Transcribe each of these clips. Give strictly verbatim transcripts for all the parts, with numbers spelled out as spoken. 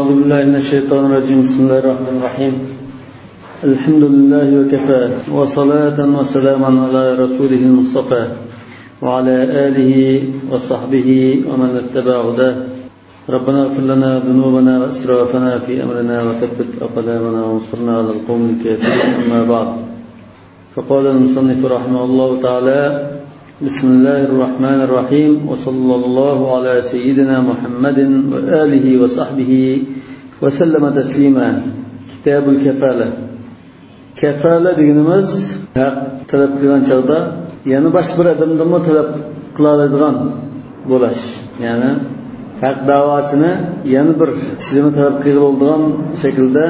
أعوذ بالله من الشيطان الرجيم. بسم الله الرحمن الرحيم. الحمد لله وكفى، وصلاة وسلاما على رسوله المصطفى، وعلى آله وصحبه ومن اتبع هداه. ربنا اغفر لنا ذنوبنا وإسرافنا في أمرنا وثبت أقدامنا وانصرنا على القوم الكافرين. أما بعد. فقال المصنف رحمه الله تعالى: بسم الله الرحمن الرحيم، وصلى الله على سيدنا محمد وآله وصحبه وسلم تسليما. كتاب الكفالة. كفالة دېگىنىمىز ھەق تەلەپ قىلغان چاغدا يەنە باشقا بىر ئادەمدىنمۇ تەلەپ قىلالايدىغان بولاش. يەنى ھەق داۋاسىنى يەنە بىر كىشىدىنمۇ تەلەپ قىلغىلى بولىدىغان شەكىلدە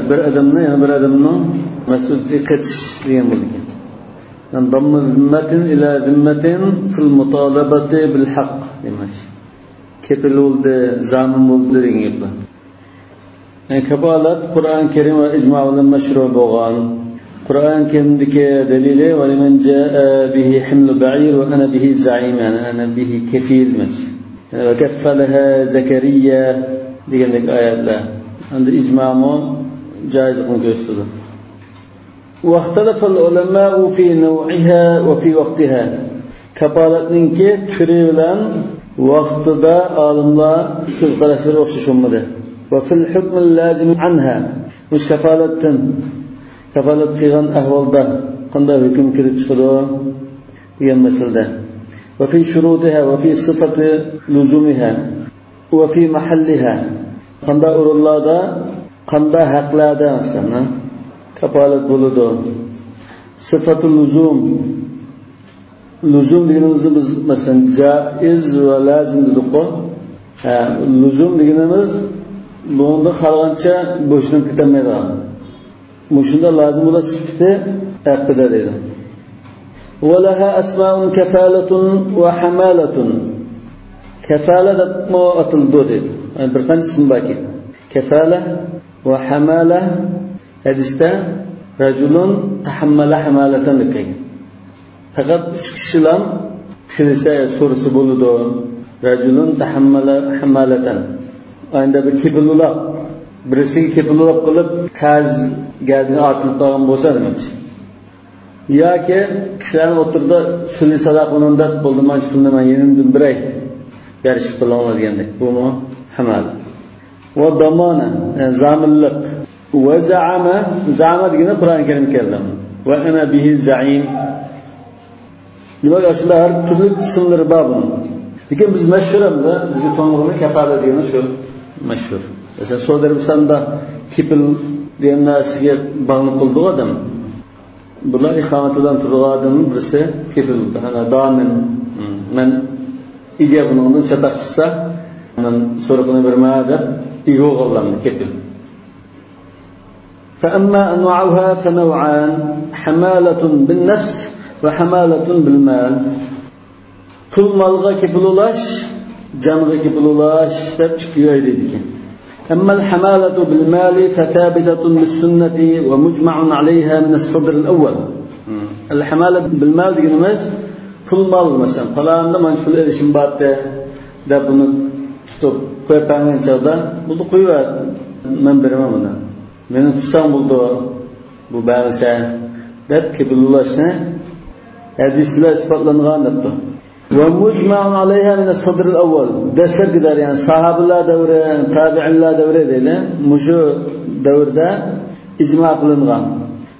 بىر ئادەمنى يەنە بىر ئادەمنىڭ مەسئۇلىيىتىگە قېتىش دېگەن بولىدىكەن. يەنى ضم ذمة إلى ذمة في المطالبة بالحق دېمەك. كېپىل بولدى، زامىن بولدى دېگەن گەپلەر. يەنى كاپالەت قۇرئان كەرىم ۋە ئىجما بىلەن مەشھۇر بولغان. قۇرئان كەرىمدىكى دەلىلى: ولمن جاء به حمل بعير وأنا به زعيم، يەنى أنا به كفيل دېمەك. يەنى وكفلها زكريا دېگەندەك ئايەتلەر. ئەمدى ئىجمامۇ جايىزلىقنى كۆرسىتىدۇ. واختلف العلماء في نوعها وفي وقتها. كاپالەتنىڭكى تۈرى بىلەن ۋاقتىدا ئالىملار پىكىر قاراشلىرى ئوخشاش بولمىدى. وفي الحكم اللازم عنها. مۇشۇ كاپالەتتىن، كاپالەت قىلغان ئەھۋالدا قانداق ھۆكۈم كېلىپ چىقىدۇ دېگەن مەسىلىدە. وفي شروطها وفي صفة لزومها. وفي محلها. قانداق ئورۇنلاردا، قانداق ھەقلەردە، مەسىلەن، كاپالەت بولىدۇ؟ صفة لزوم. لزوم دېگىنىمىزنى بىز، مەسىلەن، جائز ۋە لازىم دېدۇققۇ. ھە، لزوم دېگىنىمىز بۇنىڭدا خالىغانچە بوشىنىپ كېتەلمەيدىغان. مۇشۇنداق لازىم بولۇش سۈپىتى ھەققىدە دەيدۇ. ولها أسماء كفالة وحمالة. كەفالە دەپمۇ ئاتىلىدۇ دەيدۇ. يەنى بىر قانچە ئىسىم باركەن. كەفالە ۋە ھەمالە. ھەدىستە رجل تحمل حمالة دەپ كەلگەن. پەقەت ئۈچ كىشىلا تىلىسە، سورىسا بولىدۇ. رجل تحمل حمالة. ئاينىدا بىر كېپىل ئۇلاپ، بىرسىگە كېپىل ئۇلاپ قىلىپ، قەرز گەدىنى ئارتىلىپ قالغان بولسا دېمەكچى. ياكى كىشىلەرنىڭ ئوتتۇرىدا سۈلھى سادا قىلىنىدۇ دەپ، بولدى، مانا شۇ پۇلنى مەن يېنىمدىن بېرەي، يارىشىپ قىلىڭلار دېگەندەك. بۇمۇ ھەمالە. ۋە دامانە، يەنى زامىنلىق. ۋە زەئەمە، زەئەمە دېگىنى قۇرئان كەرىم كەلدى. ۋە ئەنە بىھى زەئىم. دېمەك، ئاشۇنداق ھەر تۈرلۈك ئىسىملىرى بار بۇنىڭ. لېكىن بىز مەشھۇر ئەمدى، بىزگە تونۇلغىنى كەپالە دېگىنى شۇ مەشھۇر. مەسىلەن، سودا ئەرەبىستاندا كېپىل دېگەن نەرسىگە باغلىنىپ قالىدۇ ئادەم. بۇلار ئىقامەت بىلەن تۇرىدىغان ئادەمنىڭ بىرسى كېپىل بولىدۇ. ھەنا دامىن، مەن ئىگە بۇنىڭدىن چاتاق چىقسا، مەن سورىقىنى بېرىمەن دەپ ئىگە بولغانلارنى كېپىل. فأما أنواعها فنوعان، حمالة بالنفس وحمالة بالمال. پۇل مالغا كېپىل بولاش، جانغا كېپىل بولاش دەپ ئىككىگە ئايرىلىدىكەن. أما الحمالة بالمال فثابتة بالسنة ومجمع عليها من الصدر الأول. الحمالة بالمال دېگىنىمىز پۇل مال، مەسىلەن، پالاندا مانا شۇ پۇل ئېلىشىم بارتى دەپ بۇنى تۇتۇپ قويۇپ بەرگەن چاغدا، بولدى، قويۇۋەر، مەن بېرىمەن بۇنى. مېنى تۇتساڭ بولىدۇ، بۇ بەرمىسە، دەپ كېپىل بولاشنى ھەدىس بىلەن ئىسپاتلانغان دەپتۇ. ومجمع عليها من الصدر الأول. دەسلەپكى دەۋر، يەنى ساھابىلەر دەۋرى، تابىئىنلار دەۋرى دەيلى. مۇشۇ دەۋردە ئىجما قىلىنغان.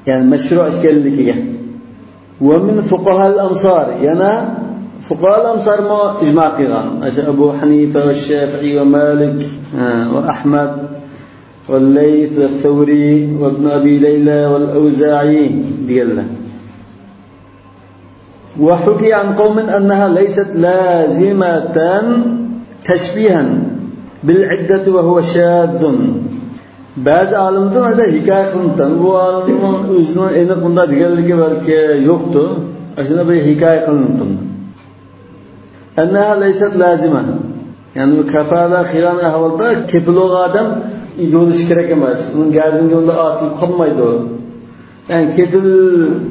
يەنى مەشرۇ ئىكەنلىكىگە. ومن فقهاء الأمصار. يەنە فۇقاھائۇل ئەمسارمۇ ئىجما قىلغان. مەسىلەن، ئەبۇ ھەنىفە، شافىئى ۋە مالىك، ھە، ۋە ئەھمەد، ۋەللەيس ۋەسەۋرى، ۋەبنۇ ئەبى لەيلە، ۋەلئەۋزائى دېگەنلەر. وحكي عن قوم أنها ليست لازمة تشبيها بالعدة وهو شاذ. بەزى ئالىمدىن ھەدە ھېكايە قىلىنىپتۇ. بۇ ئالىمنىڭ ئۆزىنىڭ ئېنىق بۇنداق دېگەنلىكى بەلكى يوقتۇ. ئاشۇنداق بىر ھېكايە قىلىنىپتۇ. أنها ليست لازمة. يەنى بۇ كەفالە قىلغان ئەھۋالدا كېپىل بولغان ئادەم ئىگە بولۇشى كېرەك ئەمەس. ئۇنىڭ گەدىنىگە ئۇنداق ئارتىلىپ قالمايدۇ. يەنى كېپىل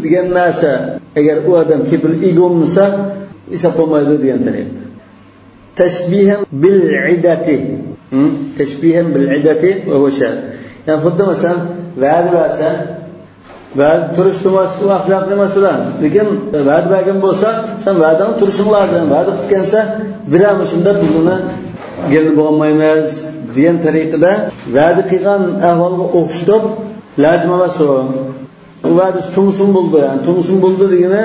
دېگەن نەرسە، ئەگەر ئۇ ئادەم كېپىل ئىگە بولمىسا، ھېساب بولمايدۇ دېگەن تەرەپ. تشبيها بالعدة. تشبيها بالعدة وهو شاذ. يەنى خۇددى مەسىلەن، ۋەدە بەرسە، ۋەدە تۇرۇشتىمۇ ئەخلاقىي مەسىلە. لېكىن ۋەدە بەرگەن بولسا، سەن ۋەدەڭنى تۇرۇشۇڭ لازىم. ۋەدە قىلىپ كەلسە، بىرەر مۇشۇنداق بىز بۇنى گېلىپ بولمايمىز دېگەن تەرىقىدە ۋەدە قىلغان ئەھۋالغا ئوخشىتىپ، لازىم ئەمەس ئۇ. ۋەدىسى تۇڭسۇن بولدى، يەنى تۇڭسۇن بولدى دېگىنى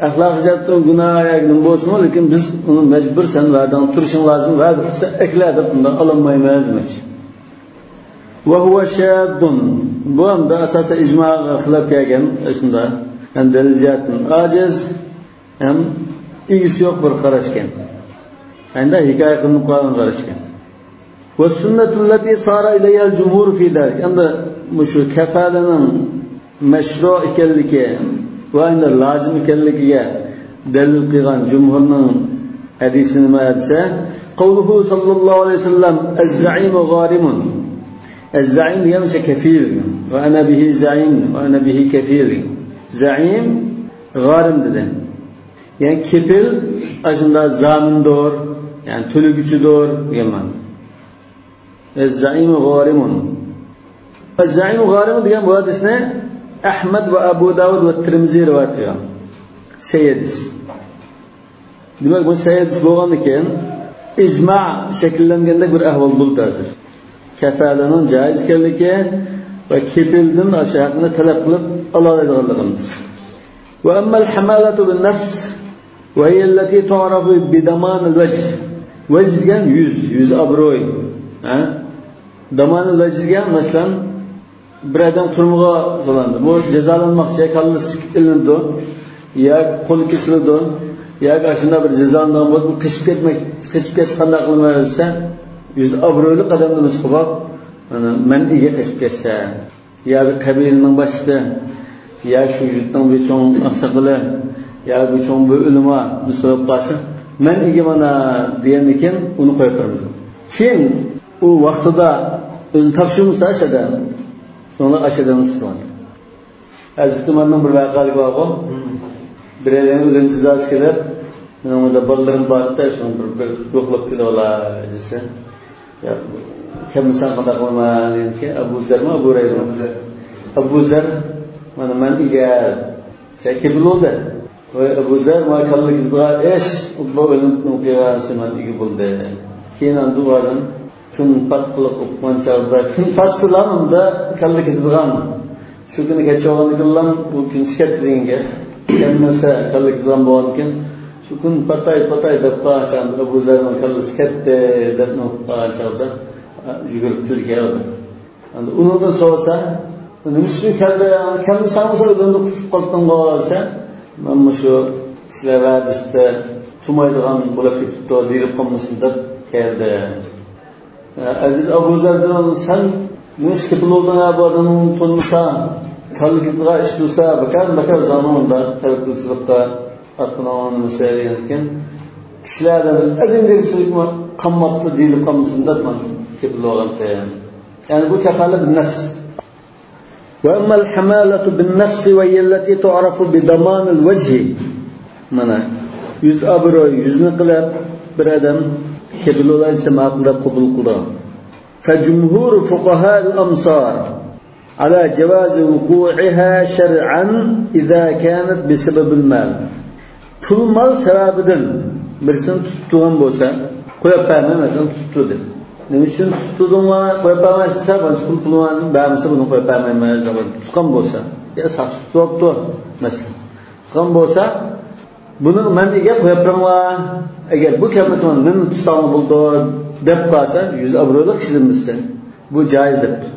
ئەخلاقىي جەھەتتىن گۇناھ ياكى نېمە بولسىمۇ، لېكىن بىز ئۇنى مەجبۇر، سەن ۋەدەڭ تۇرۇشۇڭ لازىم، ۋەدە قىلسا ئەكلە دەپ ئۇنداق ئالالمايمىز دېمەكچى. وهو شاذ. بۇ ھەمدە ئاساسەن ئىجماغا خىلاپ كەلگەن، شۇنداق. ھەم دەلىل جەھەتتىن ئاجىز، ھەم ئىگىسى يوق بىر قاراشكەن. ئەندى ھېكايە قىلىنىپ قالغان قاراشكەن. والسنة التي سار إليها الجمهور في ذلك. ئەمدى مۇشۇ كەفالىنىڭ مەشرۇ ئىكەنلىكى ۋە ئەمدى لازىم ئىكەنلىكىگە دەلىل قىلغان جۇمھۇرنىڭ ھەدىسى نېمە دېسە، قوۋلۇھۇ ساللاللاھۇ ئەلەيھى ۋەسەللەم، الزعيم غارم. الزعيم دېگەن مۇشۇ كەفىل. وأنا به زعيم، وأنا به كفيل. زەئىم غارىم دېدى. يەنى كېپىل ئاشۇنداق زامىندۇر، يەنى تۆلىگۈچىدۇر دېگەن مەنىدە. الزعيم غارم. الزعيم غارم دېگەن بۇ ھەدىسنى ئەھمەد ۋە ئەبۇ داۋۇد ۋە تىرمىزى رىۋايەت قىلغان. سەھىھ ھەدىس. دېمەك، بۇ سەھىھ ھەدىس بولغاندىكىن، ئىجما شەكىللەنگەندەك بىر ئەھۋال بولدى ھازىر. كەفالىنىڭ جائىز ئىكەنلىكى ۋە كېپىلدىن ئاشۇ ھەقنى تەلەپ قىلىپ ئالالايدىغانلىقىمىز. وأما الحمالة بالنفس وهي التي تعرف بضمان الوجه. ۋەجھ دېگەن يۈز، يۈز ئابرۇي. ھە؟ ضمان الوجه دېگەن، مەسىلەن، بىر ئادەم تۈرمىگە سولاندى. بۇ جازالانماقچى، يا كاللىسى ئېلىنىدۇ، يا قولى كېسىلىدۇ، ياكى ئاشۇنداق بىر جازالانغان بولۇپ، قېچىپ كەتمەك، قېچىپ كەتسە قانداق قىلىمەن دېسە، يۈز ئابرۇيلۇق ئادەمنى مۇسۇ قىلىپ، مانا، مەنئىگە قېچىپ كەتسە، يا بىر قەبىلىنىڭ باشلىقى، يا شۇ يۇرتنىڭ بىر چوڭ ئاقساقىلى، يا بىر چوڭ بىر ئۆلىما بىر سوراپ قالسا، مەنئىگە مانا دېگەندىن كېيىن ئۇنى قويۇپ بېرىمىز. كېيىن ئۇ ۋاقتىدا ئۆزىنى تاپشۇرمىسا ئاشۇ ئادەم، شۇڭا ئاشۇ ئادەمنى تۇتقان. ھەزرىتى ئۆمەرنىڭ بىر ۋەقەلىكى بارغۇ. بىرەيلەنگە ئۆلۈم جازاسى كېلىپ، مېنىڭ مۇنداق بالىلىرىم بار-دە، شۇنى بىر، بىر يوقلاپ كېلىۋالاي دېسە، يا، كەلمىسەڭ قانداق قىلىمەن دېگەنكى، ئەبۇ زەرمۇ، ئەبۇ ھۇرەيرىمۇ؟ ئەبۇ زەر، مانا مەن ئىگە، سەن كېپىل بولدى. ۋاي ئەبۇ زەر، مانا كاللا كېتىدىغان ئىش، بۇ ئۆلۈم قىلغانسى مەن ئىگە بولدى. كېيىن ئاندىن ئۇ ئادەم كۈن پات قىلىپ ئوقۇغان چاغدا، كۈن پاتسىلا ئۇندا كاللا كېتىدىغان، شۇ كۈنى كەچ بولغاندىكىنلا بۇ كۈن چىقىپ كەتتى دېگەن گەپ. كەلمىسە كاللا كېتىدىغان بولغاندىكىن، شۇ كۈن پاتاي، پاتاي دەپ قالغان چاغدا، ئەبۇ زەرنىڭ كاللىسى كەتتى دەپ قالغان چاغدا، يۈگۈرۈپ تىلگە كەلدى. ئەمدى ئۇنىڭدىن سورىسا، نېمە ئۈچۈن كەلدىڭ؟ كەلمىسەڭ بولسا ئۆلۈمدىن قۇتۇلۇپ قالاتتىڭغۇ دېسە، مەن مۇشۇ كىشىلەر ۋەدىسىدە تۇرمايدىغان بولۇپ كېتىپتۇ، دېيىلىپ قالمىسۇن دەپ كەلدىم. ئەزىز ئەبۇ زەردىن، سەن نېمە ئىشقا پۇل بولدۇڭ ھە، بۇ ئادەمنى تونۇمىساڭ، كاللا كېتىدىغان ئىش تۇرسا، بىكار، بىكار زاماندا تەۋەككۈلچىلىكقا ئاتلىنىۋالغان مەسىلە دېگەنكەن، كىشىلەردىن ئەدىم دېگۈسىلىكمۇ قالماپتۇ، دېيىلىپ قالمىسۇن دەپ مەن كېپىل بولغانتىم. يەنى بۇ كەفالەت نەفس. وأما الحمالة بالنفس وهي التي تعرف بضمان الوجه. مانا، يۈز ئابرۇي، يۈزنى قىلىپ، بىر ئادەم كېپىل بولاي دېسە، ماقۇل دەپ قوبۇل قىلىدۇ. فجمهور فقهاء الأمصار على جواز وقوعها شرعا إذا كانت بسبب المال. پۇل مال سەۋەبىدىن بىرسىنى تۇتۇپ تۇرغان بولسا، قويۇپ بەرمەي، مەسىلەن، تۇتۇپ تۇردى. نېمە ئۈچۈن تۇتۇپ تۇردۇڭلار، قويۇپ بەرمەي دېسە، مانا پۇل، پۇل بار، بەرمىسە بۇنى قويۇپ بەرمەيمەن دەپ تۇتقان بولسا، يا ساقچى تۇتۇپ ئاپتۇ، مەسىلەن. تۇتقان بولسا، بۇنىڭ مەنئىگە قويۇپ بېرىڭلار. ئەگەر بۇ كەلمىسە، مېنى تۇتساڭلار بولىدۇ دەپ قالسا، يۈز ئابرۇيلۇق كىشىدىن بىرسى، بۇ جايىز دەپتۇ.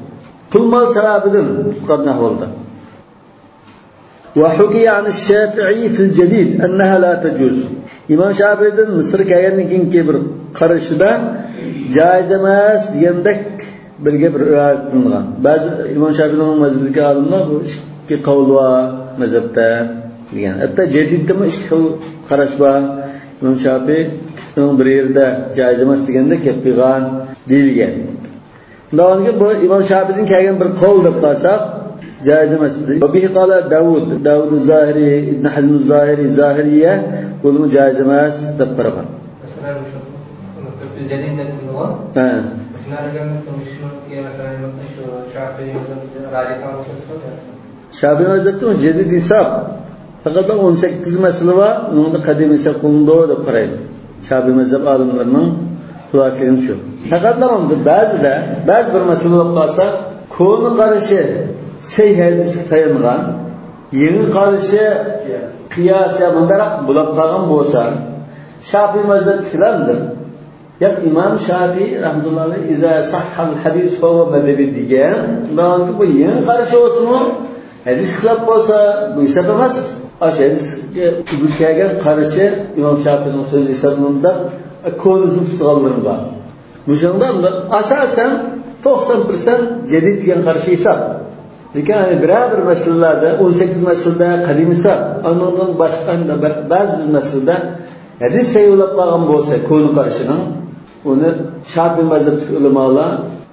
پۇل مال سەۋەبىدىن تۇتقان ئەھۋالدا. وحكي عن الشافعي في الجديد أنها لا تجوز. ئىمام شافىئىدىن مىسىرغا كەلگەندىن كېيىنكى بىر قارىشىدا جائىز ئەمەس دېگەندەك بىر گەپ رىۋايەت قىلىنغان. بەزى ئىمام شافىئىنىڭ مەزھىپىدىكى ئالىملار بۇ ئىككى قەۋل بار مەزھەپتە دېگەن. ھەتتا جەدىدتىمۇ ئىككى خىل قاراش بار. ئىمام شافىئىنىڭ بىر يېرىدە جائىز ئەمەس دېگەندەك گەپ قىلغان دېيىلگەن. شۇنداقتىن كېيىن بۇ ئىمام شافىئىدىن كەلگەن بىر قەۋل دەپ قارىساق، جائىز ئەمەس. وبه قال داۋۇد، داۋۇد زاھىرى، ئىبن ھەزم زاھىرى، زاھىرىيە، بۇنىمۇ جائىز ئەمەس دەپ قارىغان. مەسىلەن، مۇشۇ جەدىد دەپ قىلىدىغان. ھە. نەدىگەرنىڭ تونۇشىنىڭ قىياسى شۇ شافىئىي مەزھەپكە راجىھ قىلىۋاتىسىز-دە. شافىئىي مەزھەپتە جەدىد ھېساب. پەقەت ئون سەككىز مەسىلە بار، ئۇنىڭدا قەدىم ھېساب قىلىنىدۇ دەپ قارايدۇ. شافىئىي مەزھەپ ئالىملىرىنىڭ خۇلاسىلىگىنى شۇ. پەقەتلا بۇ بەزىدە، بەزى بىر مەسىلە بولۇپ قالسا، كونا قارىشى سەھىھ ھەدىسكە تايانغان، يېڭى قارىشى قىياس يا مۇنداقراق بولۇپ قالغان بولسا، شافىئىي مەزھەپتىكىلەردىن ياق، ئىمام شافىئى رەھمەتۇللاھى ئەلەيھى، «ئىزا سەھھەل ھەدىس فەھۇۋە مەزھەبى» دېگەن. مانا بۇ يېڭى قارىشى بولسىمۇ، ھەدىسكە خىلاپ بولسا، بۇ ھېساب ئەمەس. ئاشۇ ھەدىسكە ئۇيغۇن كەلگەن قارىشى ئىمام شافىئىنىڭ سۆزى ھېسابلىنىدۇ دەپ، كونىسىنى تۇتقانلىرىمۇ بار. مۇشۇنىڭدا ئاساسەن توقسان پىرسەنت جەدىد دېگەن قارىشى ھېساب. لېكىن، يەنى بىرەر بىر مەسىلىلەردە، ئون سەككىز مەسىلىدە قەدىم ھېساب، ئاندىن باشقا بەزى بىر مەسىلىدە ھەدىس سەھىھ بولۇپ قالغان بولسا، كونا قارىشىنىڭ، ئۇنى شافىئىي مەزھەپتىكى ئۆلىمالار،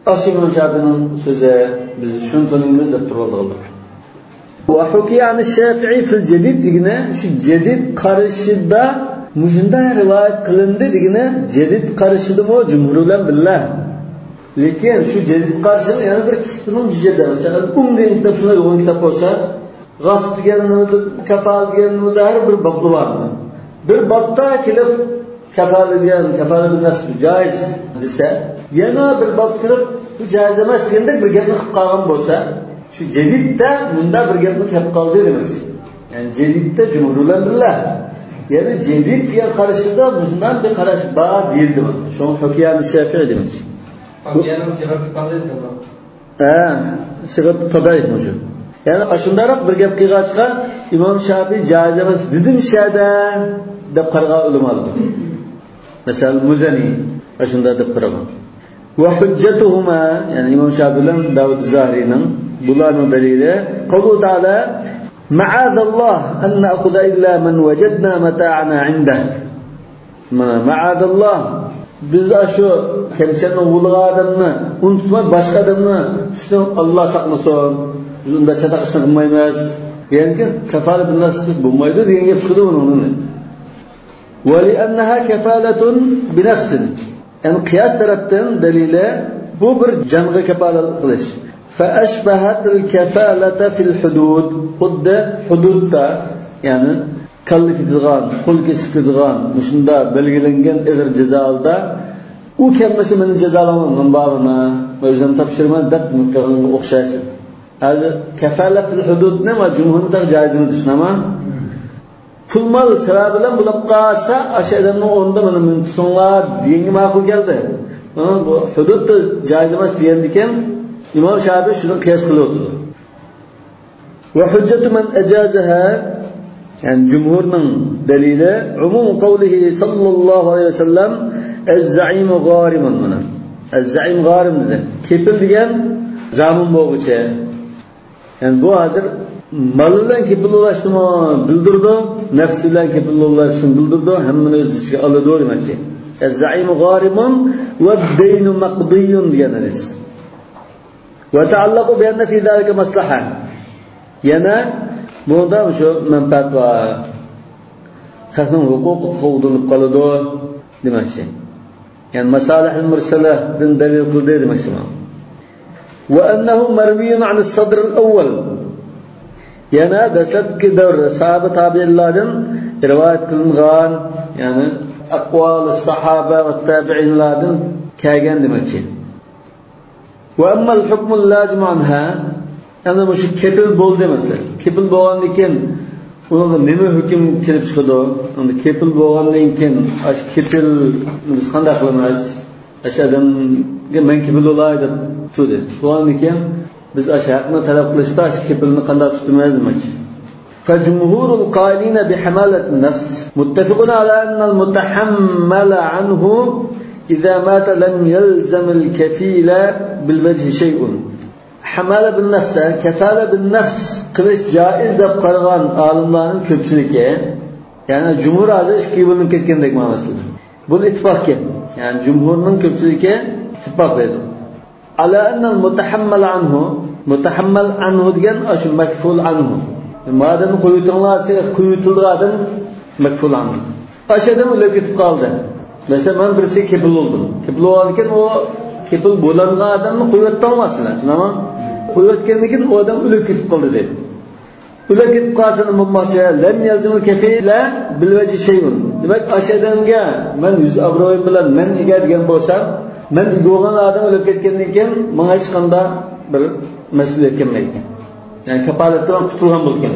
ئاشۇ ئىمام شافىئىنىڭ سۆزى، بىز شۇنى تونۇيمىز دەپ تۇرۇۋالىدىغانلار. «وحكي عن الشافعي في الجديد» دېگىنى شۇ جەدىد قارىشىدا مۇشۇنداق رىۋايەت قىلىندى دېگىنى، جەدىد قارىشىدىمۇ جۇمھۇر بىلەن بىللە. لېكىن شۇ جەدىد قارىشىنىڭ يەنە بىر كىتابىنىڭ جىجىدە، مەسىلەن، ئۇم دېگەن كىتاب شۇنداق يوغان كىتاب بولسا، غەسب دېگەن نېمىدە، كافالە دېگەن نېمىدە، ھەر بىر بابتا بار. بىر بابتا كېلىپ، كافالە دېگەن، كافالە بىر نەرسە جايىز دېسە، يەنە بىر باب كېلىپ، بۇ جايىز ئەمەس دېگەندەك بىر گەپنى قىلىپ قالغان بولسا، شۇ جەدىدتە مۇنداق بىر گەپنى كېلىپ قالدى دېمەكچى. يەنى جەدىدتە جۇمھۇر بىلەن بىللە. يەنى جەدىد دېگەن قارىشىدا مۇنداق بىر قاراش بار دېيىلدى. شۇڭا ھوكيان شەفىئى دېمەكچى. ھوكياننىڭ سىغىتى قانداق؟ ھە، سىغىت تادايىق مۇشۇ. يەنى ئاشۇنداقراق بىر گەپ قىلغاچقا، ئىمام شافىئى جائىز ئەمەس دېدىم شەدە دەپ قارىغان ئۆلىمالار. مەسىلەن، مۇزەنى ئاشۇنداق دەپ قارىغان. وحجتهما، يەنى ئىمام شافىئى بىلەن داۋۇد زاھىرىنىڭ، بۇلارنىڭ دەلىلى، قوله تائالا، «معاذ الله أن نأخذ إلا من وجدنا متاعنا عنده». مانا، مائازاللا، بىز ئاشۇ كەمچەلنىڭ بولغان ئادەمنى ئۇنتۇماي، باشقا ئادەمنى تۇتۇشنى ئاللا ساقلىسۇن. بىز ئۇنداق چاتاق ئىشنى قىلمايمىز. يەنى كافالە بىلمەسلىك بولمايدۇ دېگەن گەپ چىقىدۇ ئۇنىڭدىن. ولأنها كفالة بنفس. يەنى قىياس تەرەپتىن دەلىلى، بۇ بىر جانغا كاپالەت قىلىش. فأشبهت الكفالة في الحدود. خۇددى ھۇدۇدتا، يەنى كاللا كېتىدىغان، قول كېسىپ كېتىدىغان، مۇشۇنداق بەلگىلەنگەن ئېغىر جازالاردا، ئۇ كەلمىسە مېنى جازالاڭ، مەن بارمەن، مەن ئۆزۈمنى تاپشۇرىمەن دەپ قىلغانغا ئوخشاش. ھازىر كافالەتۇل ھۇدۇدنى ۋە جۇمھۇرنى تەڭ جائىزنى چۈشىنەمەن. پۇل مال سەۋەبى بىلەن بولۇپ قالسا، ئاشۇ ئادەمنىڭ ئورنىدا مانا مېنى تۇتسۇڭلار دېگەنگە ماقۇل كەلدى. مانا بۇ ھۇدۇدتا جائىز ئەمەس دېگەندىكىن، ئىمام شافىئى شۇنى قىياس قىلىۋاتىدۇ. وحجة من أجازها، يەنى جۇمھۇرنىڭ دەلىلى، عموم قوله صلى الله عليه وسلم، الزعيم غارم، مانا. الزعيم غارم دېدى. كېپىل دېگەن زامىن بولغۇچى. يەنى بۇ ھازىر مال بىلەن كېپىل بولۇشنىمۇ بىلدۈرىدۇ، نەپس بىلەن كېپىل بولۇشنى بىلدۈرىدۇ، ھەممىنى ئۆز ئىچىگە ئالىدۇ دېمەكچى. الزعيم غارم والدين مقضي دېگەن ھەدىس. وتعلق بأن في ذلك مصلحة. يەنە بۇنىڭدا شۇ مەنپەئەت بار. خەقنىڭ ھوقۇقى قوغدىلىپ قالىدۇ دېمەكچى. يەنى ماسالىھۇل مۇرسەلەدىن دەلىل قىلدى دېمەكچى. وأنه مروي عن الصدر الأول. يەنە دەسلەپكى دەۋر ساھابە تابىئىنلاردىن رىۋايەت قىلىنغان، يەنى أقوال الصحابة والتابعين لاردىن كەلگەن دېمەكچى. وأما الحكم اللازم عنها، ئەمدى مۇشۇ كېپىل بولدى مەسىلەن. كېپىل بولغاندىن كېيىن ئۇنىڭغا نېمە ھۆكۈم كېلىپ چىقىدۇ؟ ئەمدى كېپىل بولغاندىن كېيىن ئاشۇ كېپىلنى بىز قانداق قىلىمىز؟ ئاشۇ ئادەمگە مەن كېپىل بولاي دەپ تۇردى. بولغاندىن كېيىن بىز ئاشۇ ھەقنى تەلەپ قىلىشتا ئاشۇ كېپىلنى قانداق تۇتىمىز دېمەكچى. فجمهور القائلين بحمالة النفس متفقون على أن المتحمل عنه إذا مات لم يلزم الكفيل بالوجه شيء. ھەمالە بىن نەفس، كەفالە بىن نەفس قىلىش جائىز دەپ قارىغان ئالىملارنىڭ كۆپچىلىكى، يەنى جۇمھۇر ھازىر ئىككىگە بۆلۈنۈپ كەتكەندەك مانا مەسىلىدە. بۇ ئىتتىپاق گەپ. يەنى جۇمھۇرنىڭ كۆپچىلىكى ئىتتىپاق دەيدۇ. على أن المتحمل عنه، مۇتەھەممەل ئەنھۇ دېگەن ئاشۇ مەكفۇل ئەنھۇ. مادەمنى قويۇۋېتىڭلار دېسە، قويۇۋېتىلىدىغان ئادەم مەكفۇل ئەنھۇ. ئاشۇ ئادەم ئۆلۈپ كېتىپ قالدى. مەسىلەن، مەن بىرسىگە كېپىل بولدۇم. كېپىل بولغاندىكىن ئۇ كېپىل بولۇنغان ئادەمنى قويۇۋەتتىڭلار سىلەر، تامام. قويۇۋەتكەندىن كېيىن ئۇ ئادەم ئۆلۈپ كېتىپ قالدى دەيدۇ. ئۆلۈپ كېتىپ قالسا نېمە بولماقچى؟ لم يلزم الكفيل بالوجه شيء. دېمەك، ئاشۇ ئادەمگە مەن يۈز ئابرۇيۇم بىلەن مەن ئىگە دېگەن بولسام، مەن ئىگە بولغان ئادەم ئۆلۈپ كەتكەندىن كېيىن ماڭا ھېچقانداق بىر مەسئۇلىيەت كەلمەيدىكەن. يەنى كاپالەتتىن قۇتۇلغان بولىدىكەن.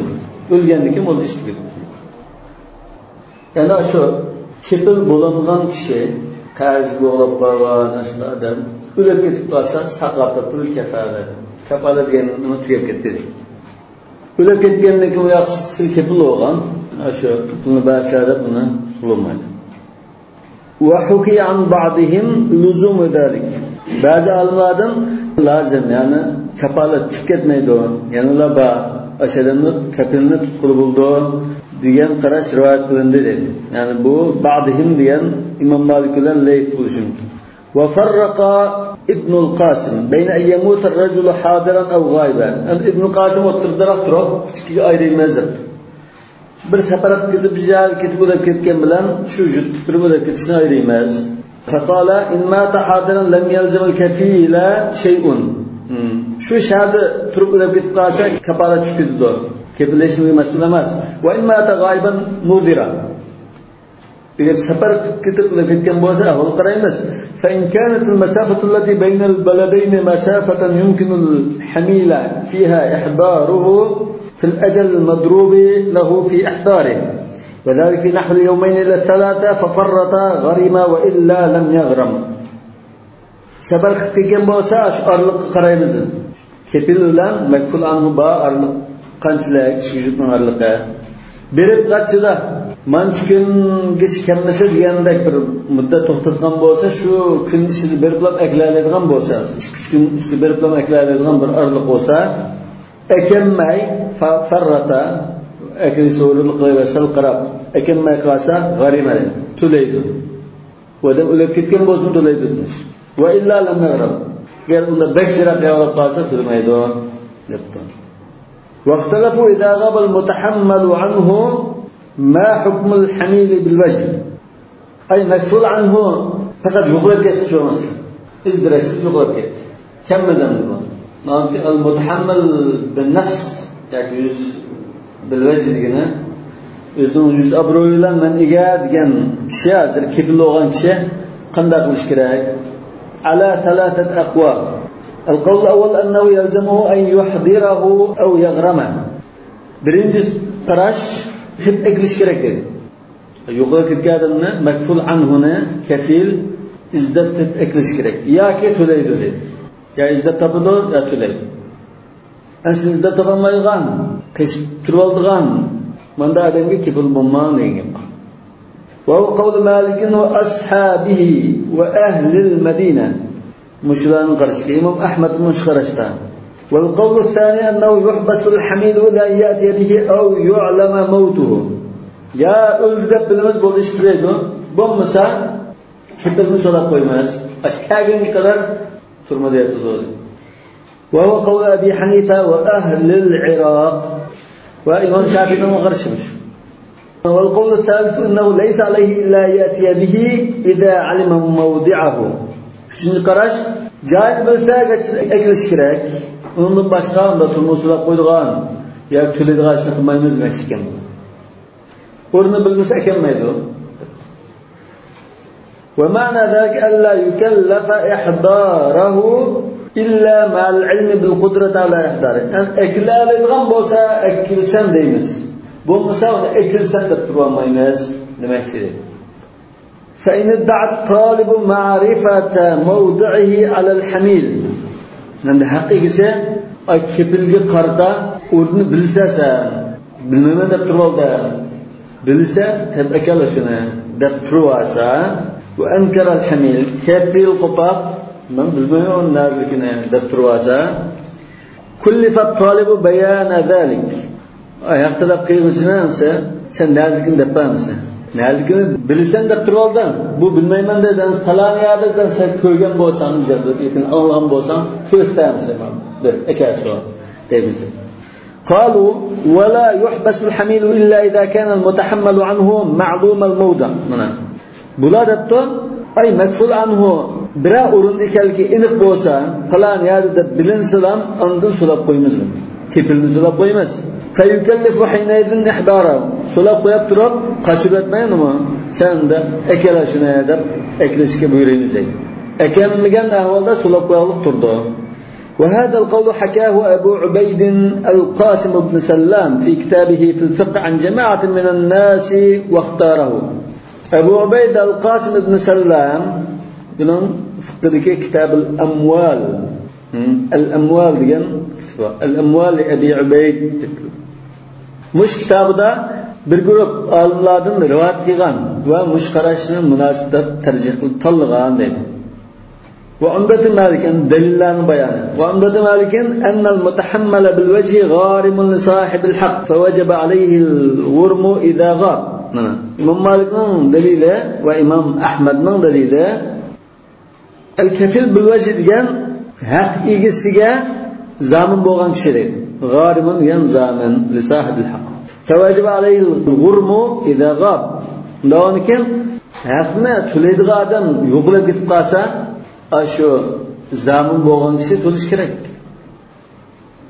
ئۆلگەندىن كېيىن بولدى ئىش تۈگىدى. يەنى شۇ كېپىل بولۇنغان كىشى، قەرز بوغلاپ قالغان شۇنداق ئادەم ئۆلۈپ كېتىپ قالسا، ساقاپەتۇل كەپالە. كاپالە دېگەن نېمە تۈگەپ كەتتى. ئۆلۈپ كەتكەندىن كېيىن ئۇ ياخشىسى كېپىل بولغان، شۇ پۇلنى بەرسىلەر دەپ ئۇنى قۇتۇلمايدۇ. وحكي عن بعضهم لزوم ذلك. بەزى ئالىملاردىن لازىم، يەنى كاپالەت چۈشۈپ كەتمەيدۇ، يەنىلا بار، ئاشۇ ئادەمنى كەپىلنى تۇتقىلى بولىدۇ دېگەن قاراش رىۋايەت قىلىندى دەيدۇ. يەنى بۇ بعضهم دېگەن ئىمام مالىك بىلەن لەيس بولۇشى مۇمكىن. وفرق ابن القاسم بين أن يموت الرجل حاضرا أو غائبا. ئەمدى ئىبن قاسىم ئوتتۇرىدىراق تۇرۇپ، ئىككىگە ئايرىيمىز دەپتۇ. بىر سەپەر قىلىپ كېتىپ، بىر يەرگە كېتىپ، ئۆلۈپ كەتكەن بىلەن شۇ يۇرتتا تۇرۇپ ئۆلۈپ كېتىشنى ئايرىيمىز. فقال: إن مات حاضرا لم يلزم الكفيل شيء. شۇ شەھەردە تۇرۇپ ئۆلۈپ كېتىپ قالسا، كاپالەت چۈشۈپ كېتىدۇ. كېپىللەشمىگە مەسئۇل ئەمەس. وإن مات غائبا نوذر. ئەگەر سەپەر قىلىپ كېتىپ ئۆلۈپ كەتكەن بولسا، ئەھۋال قارايمىز. فإن كانت المسافة التي بين البلدين مسافة يمكن الحميل فيها إحضاره في الأجل المضروب له في إحضاره، وذلك في نحو اليومين إلى الثلاثة ففرط غرم وإلا لم يغرم. سەپەر قىلىپ كەلگەن بولسا، شۇ ئارىلىققا قارايمىز دېدى. كېپىل بىلەن مەكفۇل ئانھۇ بار ئارىلىق قانچىلىك؟ ئىككى يۇرتنىڭ ئارىلىقى. بېرىپ قاچىدا مانچە كۈنگىچە كەلمىسە دېگەندەك بىر مۇددەت توختاتقان بولسا، شۇ كۈن ئىچىدە بېرىپلا ئەكېلەلەيدىغان بولسا، ئىككى ئۈچ كۈن ئىچىدە بېرىپلا ئەكېلەلەيدىغان بىر ئارىلىق بولسا، ئەكەلمەي، ف-، فەررەتە، ئەكېلىش ئورۇنلۇق قىلىۋەرسە، سەل قاراپ، ئەكەلمەي قالسا، غەرىمە، تۆلەيدۇ. ئۇ ئادەم ئۆلۈپ كەتكەن بولسىمۇ تۆلەيدۇ دېمىش. ۋە ئىللا لەم يەغرىم. ئەگەر ئۇنداق بەك يىراق ياۋراپ قالسا تۆلىمەيدۇ دەپتۇ. واختلفوا إذا غاب المتحمل عنه ما حكم الحميل بالوجه. ئەي مەكفۇل ئانھۇ پەقەت يوقىلىپ كەتسە شۇ ئەمەس. ئىز دېرەكسىز يوقىلىپ كەتتى. كەلمىدىم دېدى. مانا ئەل مۇتەھەممىل بىن نەفس ياكى يۈز بىلۋەجھ دېگىنى ئۆزىنىڭ يۈز ئابرۇيى بىلەن مەن ئىگە دېگەن كىشى، ھازىر كېپىل بولغان كىشى قانداق قىلىش كېرەك؟ على ثلاثة أقوال. القول الأول أنه يلزمه أن يحضره أو يغرمه. بىرىنچى قاراش، تېپىپ ئەكېلىش كېرەك دەيدۇ. يوقىلىپ كەتكەن ئادەمنى، مەكفۇل ئانھۇنى، كەپىل ئىزدەپ تېپىپ ئەكېلىش كېرەك. ياكى تۆلەيدۇ دەيدۇ. يا ئىزدەپ تاپىدۇ، يا تۆلەيدۇ. ئەنە سىز ئىزدەپ تاپالمايدىغان، قېچىپ تۇرۇۋالىدىغان مانداق ئادەمگە كېپىل بولماڭ دېگەن گەپ. وهو قول مالك وأصحابه وأهل المدينة. مۇشۇلارنىڭ قارىشى. ئىمام ئەھمەد مۇشۇ قاراشتا. والقول الثاني أنه يحبس الحميل إلى أن يأتي به أو يعلم موته. يا ئۆلدى دەپ بىلىمىز، بولدى، ئىش تۈگەيدۇ. بولمىسا كېپىلنى سولاپ قويىمىز. ئاشۇ كەلگەنگە قەدەر تۈرمىدە ياتىدۇ. وهو قول أبي حنيفة وأهل العراق. ۋە ئىمام شافىئىنىڭ قارىشى مۇشۇ. والقول الثالث أنه ليس عليه إلا أن يأتي به إذا علم موضعه. ئۈچىنچى قاراش، جايىنى بىلسە ئەكېلىش كېرەك. ئۇنىڭدىن باشقا ئۇندا تۈرمىگە سولاپ قويىدىغان ياكى تۆلەيدىغان ئىشنى قىلمايمىز دېمەكچى ئىكەن. ئورنىنى بىلمىسە ئەكەلمەيدۇ. ومعنى ذلك ألا يكلف إحضاره إلا مع العلم بالقدرة على إحضاره. يەنى ئەكېلەلەيدىغان بولسا ئەكېلسەم دەيمىز. بولمىسا ئۇنى ئەكېلسەم دەپ تۇرۇۋالمايمىز دېمەكچى. فإن ادعى الطالب معرفة موضعه على الحميل. ئەمدى ھەق ئىگىسى، ئاي، كېپىلگە قارىتا ئورنىنى بىلسە سەن، بىلمەيمەن دەپ تۇرۇۋالدى. بىلسە، تېپىپ ئەكەل شۇنى دەپ تۇرۇۋالسا، وأنكر الحميل، كېپىل قوپاپ، مەن بىلمەيمەن ئۇنىڭ نەدىكىنى دەپ تۇرۇۋالسا، كلف الطالب بيان ذلك. ئاي، ھەق تەلەپ قىلغۇچىنى ئەمسە، سەن نەدىكىنى دەپ بەرمىسە. نەدىكىنى بىلىسەن دەپ تۇرۇۋالدىڭ. بۇ بىلمەيمەن دەيدۇ. پالان يەردە سەن كۆرگەن بولساڭ، ئېيتىن ئاڭلىغان بولساڭ، كۆرسىتەمسە، دەپ ئەكەلسۇن دەيمىز. قالوا ولا يحبس الحميل إلا إذا كان المتحمل عنه معلوم الموضع. مانا بۇلار دەپتۇ، ئاي مەكفۇل ئانھۇ بىرەر ئورۇن ئىكەنلىكى ئېنىق بولسا، پالان يەردە دەپ بىلىنسىلا، ئاندىن سولاپ قويىمىز. كېپىلنى سولاپ قويىمىز. فيكلف حينئذ إحضاره. سولاپ قويۇپ تۇرۇپ، قاچۇرۇۋەتمەيدىمۇ؟ سەن ئۇنداق ئەكەل شۇنى دەپ ئەكېلىشكە بۇيرۇيمىز دەيدۇ. ئەكەلمىگەن ئەھۋالدا سولاپ قويغانلىق تۇرىدۇ. وهذا القول حكاه أبو عبيد القاسم بن سلام في كتابه في الفقه عن جماعة من الناس واختاره. ئەبۇ ئۇبەيد ئەل قاسىم ئىبن سەللام، بۇنىڭ فىقھىدىكى كىتابىل ئەمۋال، ئەل ئەمۋال دېگەن كىتاب بار. ئەل ئەمۋال ئەبى ئۇبەيد دەپ. مۇشۇ كىتابىدا بىر گۇرۇپ ئالىملاردىن رىۋايەت قىلغان ۋە مۇشۇ قاراشنى مۇناسىپ دەپ تەرجىھ قىلىپ تاللىغان دەيدۇ. وعمدة مالك، دەلىللەرنىڭ بايانى. وعمدة مالك أن المتحمل بالوجه غارم لصاحب الحق فوجب عليه الغرم إذا غاب. مانا، ئىمام مالىكنىڭ دەلىلى ۋە ئىمام ئەھمەدنىڭ دەلىلى، الكفيل بالوجه دېگەن ھەق ئىگىسىگە زامىن بولغان كىشى دەيدۇ. غارم دېگەن زامىن، لصاحب الحق. فوجب عليه الغرم إذا غاب. ئۇنداق بولغاندىكىن ھەقنى تۆلەيدىغان ئادەم يوقىلاپ كېتىپ قالسا، ئاشۇ زامىن بولغان كىشى تۆلىشى كېرەك.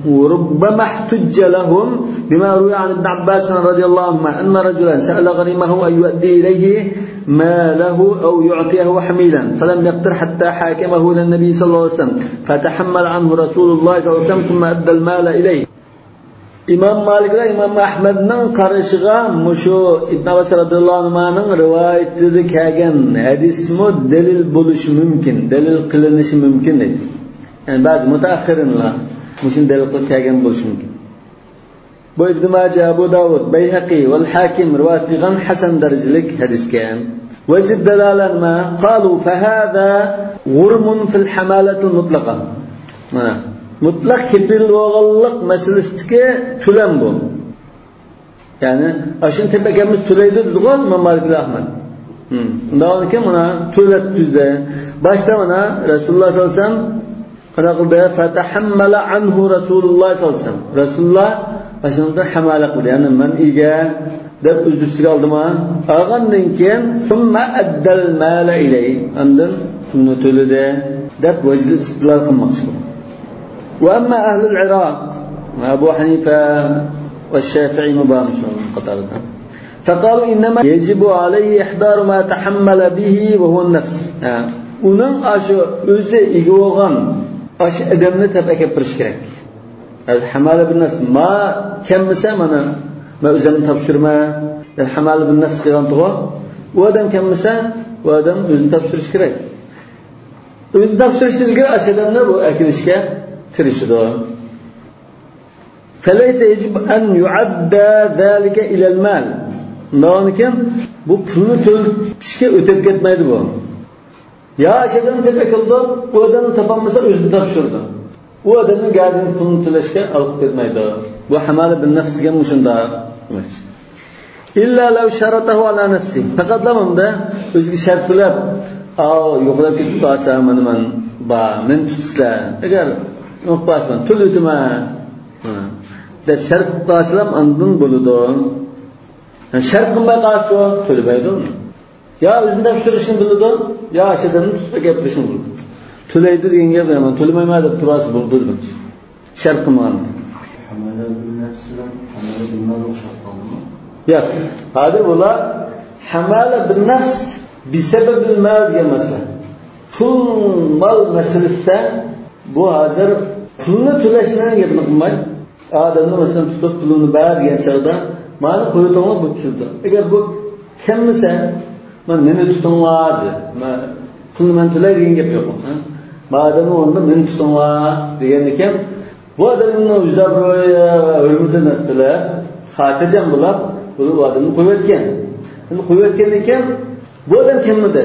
وربما احتج لهم بما روي عن ابن عباس رضي الله عنهما أن رجلا سأل غريمه أن يؤدي إليه ماله أو يعطيه حميلا، فلم يقدر حتى حاكمه إلى النبي صلى الله عليه وسلم، فتحمل عنه رسول الله صلى الله عليه وسلم ثم أدى المال إليه. ئىمام مالىك ۋە ئىمام ئەھمەدنىڭ قارىشىغا مۇشۇ ئىبن ئابباس رەزىياللاھۇ ئەنھۇمانىڭ رىۋايىتىدە كەلگەن ھەدىسمۇ دەلىل بولۇشى مۇمكىن، دەلىل قىلىنىشى مۇمكىن دەيدۇ. يەنى بەزى مۇتەئەخخىرىنلار مۇشۇنى دەلىل قىلىپ كەلگەن بولۇشى مۇمكىن. بۇ ئىبن ماجە، ئەبۇ داۋۇد، بەيھەقى ۋەل ھاكىم رىۋايەت قىلغان ھەسەن دەرىجىلىك ھەدىسكەن. وجه الدلالة نېمە؟ قالوا فهذا غرم في الحمالة المطلقة. مانا، مۇتلەق كېپىل بولغانلىق مەسىلىسىدىكى تۆلەم بۇ. يەنى، ئاشۇنى تېپىپ ئەكەلمىسە تۆلەيدۇ دېدىغۇ ئىمام مالىك بىلەن ئەھمەد. ھىم. ئۇنداق بولغاندىكىن مانا تۆلەپ تۈزدى. باشتا مانا رەسۇلۇللاھ سەللەللاھۇ ئەلەيھى ۋەسەللەم قانداق قىلدى؟ فتحمل عنه رسول الله صلى الله عليه وسلم. رەسۇلۇللاھ ئاشۇنىڭدىن ھەمالە قىلدى. يەنى مەن ئىگە دەپ ئۆز ئۈستىگە ئالدىما؟ ئالغاندىن كېيىن ثم أدى المال إليه. ئاندىن پۇلنى تۆلىدى دەپ ۋەجھىل ئىستىدلال قىلماقچى بولدى. وأما أهل العراق، ئەبۇ ھەنىفە ۋە شافىئىمۇ بارمىش ئۇنىڭ قاتارىدا. فقالوا إنما يجب عليه إحضار ما تحمل به وهو النفس. ھە، ئۇنىڭ ئاشۇ ئۆزى ئىگە بولغان ئاشۇ ئادەمنى تېپىپ ئەكەپ بېرىشى كېرەك. ھەمالە بىن نەفس، ما كەلمىسە، مانا، مەن ئۆزۈمنى تاپشۇرىمەن. ھەمالە بىن نەفس دېگەنتىغۇ، ئۇ ئادەم كەلمىسە، ئۇ ئادەم ئۆزىنى تاپشۇرۇشى كېرەك. ئۆزىنى تاپشۇرۇشتىن ئىلگىرى ئاشۇ ئادەمنى بۇ ئەكېلىشكە تىرىشىدۇ. فليس يجب أن يعد ذلك إلى المال. ئۇنداقكەن، بۇ پۇلنى تۆلىتىشكە ئۆتۈپ كەتمەيدۇ بۇ. يا ئاشۇ ئادەمنى تېپىپ ئەكېلىدۇ، ئۇ ئادەمنى تاپالمىسا ئۆزىنى تاپشۇرىدۇ. ئۇ ئادەمنىڭ گەدىنىڭ پۇلىنى تۆلەشكە ئالقىپ كەتمەيدۇ. بۇ ھەمالە بىن نەفس دېگەن مۇشۇنداق. إلا لو شرطه على نفسه. پەقەتلا مۇندا ئۆزىگە شەرت بىلەپ، ئاۋۇ يوقلاپ كېتىپ قالسا، مانا مەن بار، مېنى تۇتىسىلەر. ئەگەر يوق بولسا، مەن تۆلىۋېتىمەن دەپ شەرت قىلىپ قالسىلا، ئاندىن بولىدۇ. شەرت قىلماي قالسا، تۆلىمەيدۇ. يا ئۆزىنى تاپشۇرۇشنى بىلىدۇ، يا ئاشۇ ئادەمنى تۇتۇپ ئەكەپ بېرىشنى بىلىدۇ. تۆلەيدۇ دېگەن گەپ، مەن تۆلىمەيمەن دەپ تۇرسا بولىدۇ دېمەك. شەرت قىلمىغان. ھەمالە بىن نەفس بىلەن ھەمالە بىن مال ئوخشاپ قالدىمۇ؟ ياق. ھازىر بۇلار ھەمالە بىن نەفس بىسەبەبىل مال دېگەن مەسىلە. پۇل، مال مەسىلىسىدە بۇ ھازىر پۇلنى تۆلەشنىڭ گېپىنى قىلماي، ئادەمنى مەسىلەن تۇتۇپ پۇلۇمنى بەر دېگەن چاغدا، مانا قويۇۋېتىڭلار بۇ پۇلنى. ئەگەر بۇ كەلمىسە، مانا مېنى تۇتۇڭلار دېدى. مەن پۇلنى مەن تۆلەي دېگەن گەپ يوق. ھە؟ مانا ئادەمنىڭ ئورنىدا مېنى تۇتۇڭلار دېگەن ئىكەن، بۇ ئادەمنىڭ يۈز ئابرۇيى ۋە ھۆرمىتىنى بىلىپ، خاتىرجەم بولۇپ، بۇ ئادەمنى قويۇۋەتكەن. ئەمدى قويۇۋەتكەندىن كېيىن، بۇ ئادەم كەلمىدى.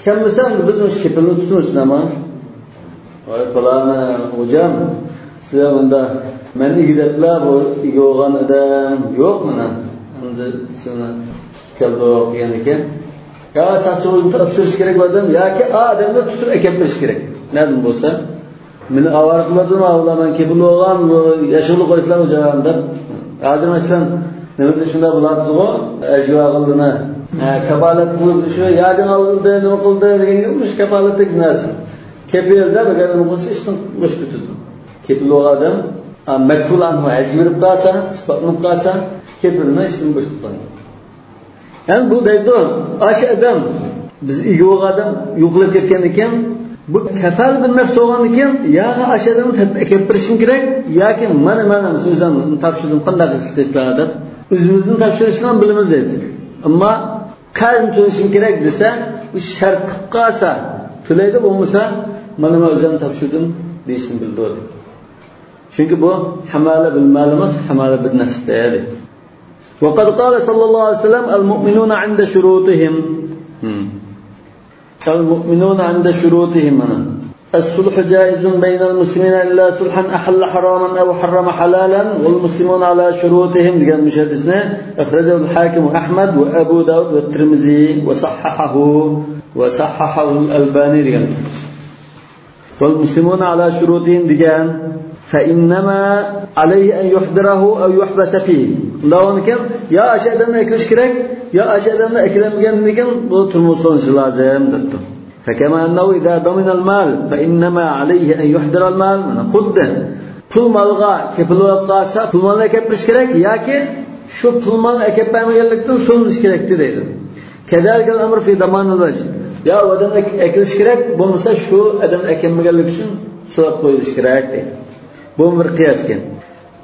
كەلمىسە، ئەمدى بىز مۇشۇ كېپىلنى تۇتىمىز، ئەمما. ۋاي، پالان خوجام، سىلەر مۇندا مەن ئىگە دەپلا، بۇ ئىگە بولغان ئادەم يوق مانا. ئەمدى سىلەرنى تۇتۇپ كەلدۇق دېگەندىكىن، يا ساقچىغا تاپشۇرۇش كېرەك بۇ ئادەم، ياكى ئا ئادەمنى تۇتۇپ ئەكەپ بېرىش كېرەك. نەدىن بولسا، مېنى ئاۋارە قىلىۋاتىدۇ، ئۇلار مەن كېپىل بولغان، بۇ ياشىغىلى قويسىلا بۇ جايغا دەپ. ھازىر مەسىلەن، نېمىدە شۇنداق بولاتىدىغۇ، ئەجۋاغىلىنى ھە، كاپالەت قىلىپ، شۇ ياردەم ئالدى، نېمە قىلدى دېگەن گەپ، مۇشۇ كاپالەتتىك نەرسە. كېپىل دەپ، ئەگەر نېمە قىلسا، ئىشتىن بوشىتىدۇ. كېپىل بولغان ئادەم، ئا، مەجھۇل ئەنھۇ، ئەجمىرىپ قالسا، ئىسپاتلىنىپ قالسا، كېپىلنى ئىشتىن بوشىتىدۇ. يەنى بۇ دەيدۇ، ئاشۇ ئادەم، بىز ئىگە بولغان ئادەم يوقىلىپ كەتكەندىكىن، بۇ كافالەت بىن نەفس بولغاندىكىن، يا ئاشۇ ئادەمنى تېپىپ ئەكەپ بېرىشىڭ كېرەك، ياكى مانا مەن ئۆزۈم تاپشۇردۇم، قانداق قىلىسىلەر دەپ، ئۆزىمىزدىن تاپشۇرۇشنى بىلىمىز دەيدۇ. ئەمما قەرزنى تۆلىشىڭ كېرەك دېسە، بۇ شەرت قىلىپ قالسا، تۆلەيدۇ، بولمىسا، مانا مەن ئۆزۈم تاپشۇردۇم دېيىشنى بىلدۈردى. چۈنكى بۇ ھەمالە بىل مال ئەمەس، ھەمالە بىل نەفس دەيدۇ. وقد قال صلى الله عليه وسلم: المؤمنون عند شروطهم. المؤمنون عند شروطهم. الصلح جائز بين المسلمين إلا صلحا أحل حراما أو حرم حلالا والمسلمون على شروطهم دېگەن مۇشۇ ھەدىسنى أخرجه الحاكم وأحمد وأبو داود والترمذي وصححه، وصححه الألباني دېگەن. والمسلمون على شروطهم دېگەن، فإنما عليه أن يحضره أو يحبس فيه. ئۇنداق بولغانكەن، يا ئاشۇ ئادەمنى ئەكېلىش كېرەك، يا ئاشۇ ئادەمنى ئەكېلەلمىگەندىن كېيىن بۇ تۈرمىگە سولىنىشى لازىم دەپتۇ. فكما أنه إذا ضمن المال فإنما عليه أن يحضر المال. مانا خۇددى پۇل مالغا كېپىل بولۇپ قالسا، پۇل مالنى ئەكەپ بېرىش كېرەك ياكى شۇ پۇل مالنى ئەكەپ بەرمىگەنلىكتىن سولىنىش كېرەكتى دەيدۇ. كذلك الأمر في ضمان الوجه. يا ئۇ ئادەمنى ئەكېلىش كېرەك، بولمىسا شۇ ئادەمنى ئەكەلمىگەنلىكى ئۈچۈن سولاپ قويۇلۇشى كېرەك دەيدۇ. بۇ بىر قىياس ئىكەن.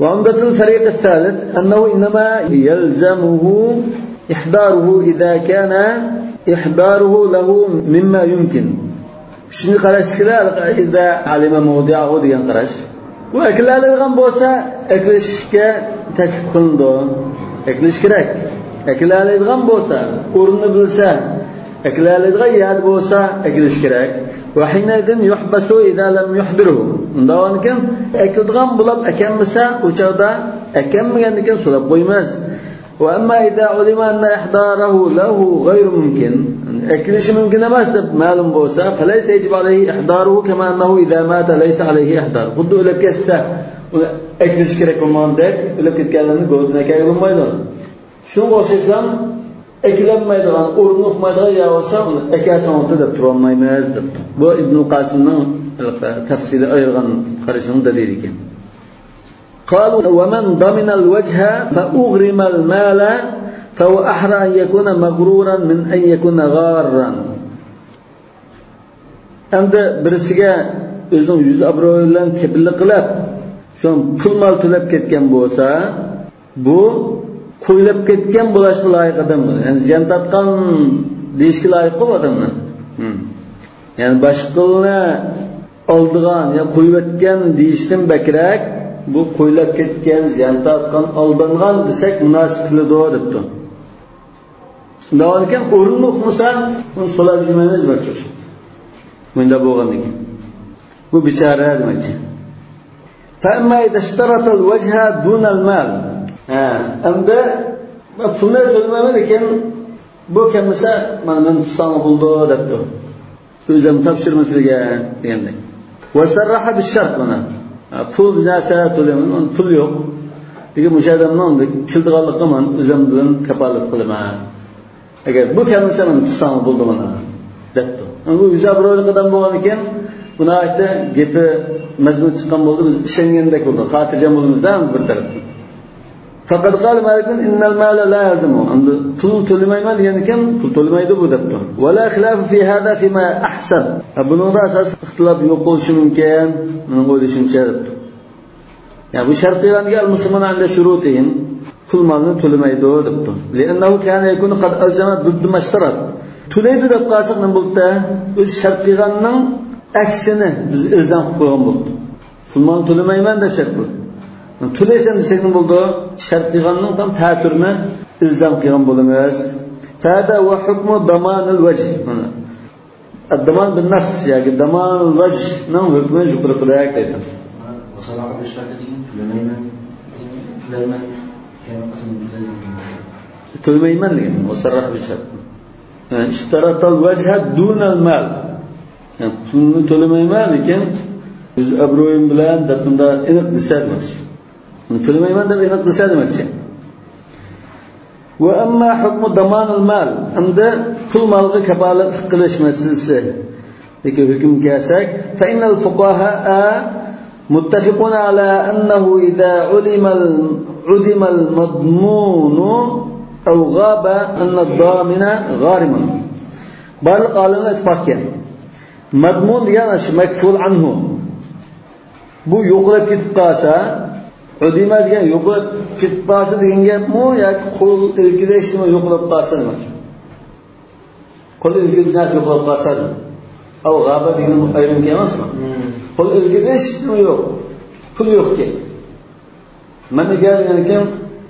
وعمدة الفريق الثالث أنه إنما يلزمه إحضاره إذا كان إحضاره له مما يمكن. ئۈچىنچى قاراشتىكىلەر إذا علم موضعه دېگەن قاراش. ئۇ ئەكېلەلەيدىغان بولسا، ئەكېلىشكە تەكلىپ قىلىنىدۇ. ئەكېلىش كېرەك. ئەكېلەلەيدىغان بولسا، ئورنىنى بىلسە، ئەكېلەلەيدىغان يەردە بولسا، ئەكېلىش كېرەك. وحينئذ يحبس إذا لم يحضره. ئۇنداق بولغاندىكىن، ئەكېلىدىغان بولۇپ ئەكەلمىسە، ئۇ چاغدا ئەكەلمىگەندىن كېيىن سولاپ قويىمىز. وأما إذا علم أن إحضاره له غير ممكن، ئەكېلىشى مۇمكىن ئەمەس دەپ مەلۇم بولسا، فليس يجب عليه إحضاره كما أنه إذا مات ليس عليه إحضار. خۇددى ئۆلۈپ كەتسە، ئۇنى ئەكېلىش كېرەك بولمىغاندەك، ئۆلۈپ كەتكەنلەرنى گۆدىنى ئەكەلگىلى بولمايدۇ. شۇنىڭغا ئوخشاشلا، ئەكېلەلمەيدىغان، ئورنىنى ئۇقمايدىغان يەر بولسا، ئۇنى ئەكەلسەڭ بولدى دەپ تۇرالمايمىز دەپتۇ. بۇ ئىبنۇل قاسىمنىڭ تەپسىلى ئايرىغان قارىشىنىڭ دەلىلى ئىكەن. قالوا: ومن ضمن الوجه فأغرم المال فهو أحرى أن يكون مغرورا من أن يكون غارا. ئەمدى بىرسىگە ئۆزىنىڭ يۈز ئابرۇيى بىلەن كېپىللىك قىلىپ، شۇ پۇل مال تۆلەپ كەتكەن بولسا، بۇ قويلاپ كەتكەن بولۇشقا لايىق ئادەم، يەنى زىيان تارتقان دېيىشكە لايىققۇ بۇ ئادەمنى. ھىم. يەنى باشقىلارنى ئالدىغان يا قويۇۋەتكەن دېيىشتىن بەكرەك، بۇ قويلاپ كەتكەن، زىيان تارتقان، ئالدانغان دېسەك مۇناسىپ كېلىدۇ دەپتۇ. شۇنداق ئىكەن، ئورنىنى ئۇقمىسا، ئۇنى سولاپ يۈرمەيمىز دېمەكچى. مۇنداق بولغاندىن كېيىن، بۇ بىچارە دېمەكچى. فأما إذا اشترط الوجه دون المال. ھە، ئەمدى پۇلنى تۆلىمەيمەن، لېكىن بۇ كەلمىسە، مانا مېنى تۇتساڭ بولىدۇ دەپتۇ. ئۆزۈم تاپشۇرىمەن سىزگە دېگەندەك. وصرح بالشرط مانا. ھە، پۇل بىر نەرسە تۆلەيمەن، ئۇنىڭ پۇلى يوق. لېكىن مۇشۇ ئادەمنىڭ كېلىدىغانلىقىغا مەن ئۆزۈم بىلەن كاپالەت قىلىمەن. ئەگەر بۇ كەلمىسە، مېنى تۇتساڭ بولىدۇ مانا دەپتۇ. ئەمدى بۇ يۈز ئابرۇيلۇق ئادەم بولغاندىكىن، بۇ ناھايىتى گېپى مەزمۇن چىققان بولدى، بىز ئىشەنگەندەك بولدى، خاتىرجەم بولىمىز-دە بىر تەرەپتىن. فقد قال مالك إن المال لا يلزمه. ئەمدى پۇلنى تۆلىمەيمەن دېگەندىكىن، پۇل تۆلىمەيدۇ بۇ دەپتۇ. ولا خلاف في هذا فيما أحسب. ھە، بۇنىڭدا ئاساسلىق ئىختىلاپ يوق بولۇشى مۇمكىن، مېنىڭ ئويلىشىمچە دەپتۇ. يەنى بۇ شەرت قىلغاندىكىن المسلمون عند شروطهم، پۇل مالنى تۆلىمەيدۇ دەپتۇ. لأنه كان يكون قد ألزم ضد ما اشترط. تۆلەيدۇ دەپ قالساق نېمە بولدى؟ ئۆزى شەرت قىلغاننىڭ ئەكسىنى بىز ئىلزام قىلىپ قويغان بولدۇق. پۇل مالنى تۆلىمەيمەن دەپ شەرت قىلدى. تۆلەيسەن دېسەك نېمە بولىدۇ؟ شەرت قىلغاننىڭ تام تەتۈرىنى ئىلزام قىلغان بولىمىز. فهذا هو حكم ضمان الوجه. مانا. الضمان بالنفس ياكى ضمان الوجه نىڭ ھۆكمى يۇقىرىقىدەك دەيدۇ. وصرح بالشرط دېگەن تۆلىمەيمەن، تۆلەيمەن، كەينى قىسمىنى تۆلەيمەن. تۆلىمەيمەن دېگەن، وصرح بالشرط. اشترط الوجه دون المال. يەنى پۇلنى تۆلىمەيمەن، لېكىن يۈز ئابرۇيۇم بىلەن دەپ مۇنداق ئېنىق دېسە دېمەكچى. تۆلىمەيمەن دەپ ئېنىق دېسە دېمەكچى. وأما حكم ضمان المال، ئەمدى پۇل مالغا كاپالەتلىك قىلىش مەسىلىسى. لېكىن ھۆكۈم كەلسەك، فإن الفقهاء متفقون على أنه إذا علم ال-، عدم المضمون أو غاب أن الضامن غارم. بارلىق ئالىملار ئىتتىپاق قىلغان. مەزمۇن دېگەن شۇ مەكفۇل ئەنھۇ. بۇ يوقىلىپ كېتىپ قالسا، ئۇدىمە دېگەن يوقىلىپ كېتىپ قالسا دېگەن گەپمۇ ياكى قول ئىلكىدە ھېچنېمە يوقىلىپ قالسا دېمەكچى. قول ئىلكىدە نەرسە يوقىلىپ قالسا دېمەك. ئەۋ غابە دېگەن ئايرىم كەلمەسمۇ؟ مم. قول ئىلكىدە ھېچنېمە يوق. پۇل يوقكەن. مەن ئىگە دېگەنكىن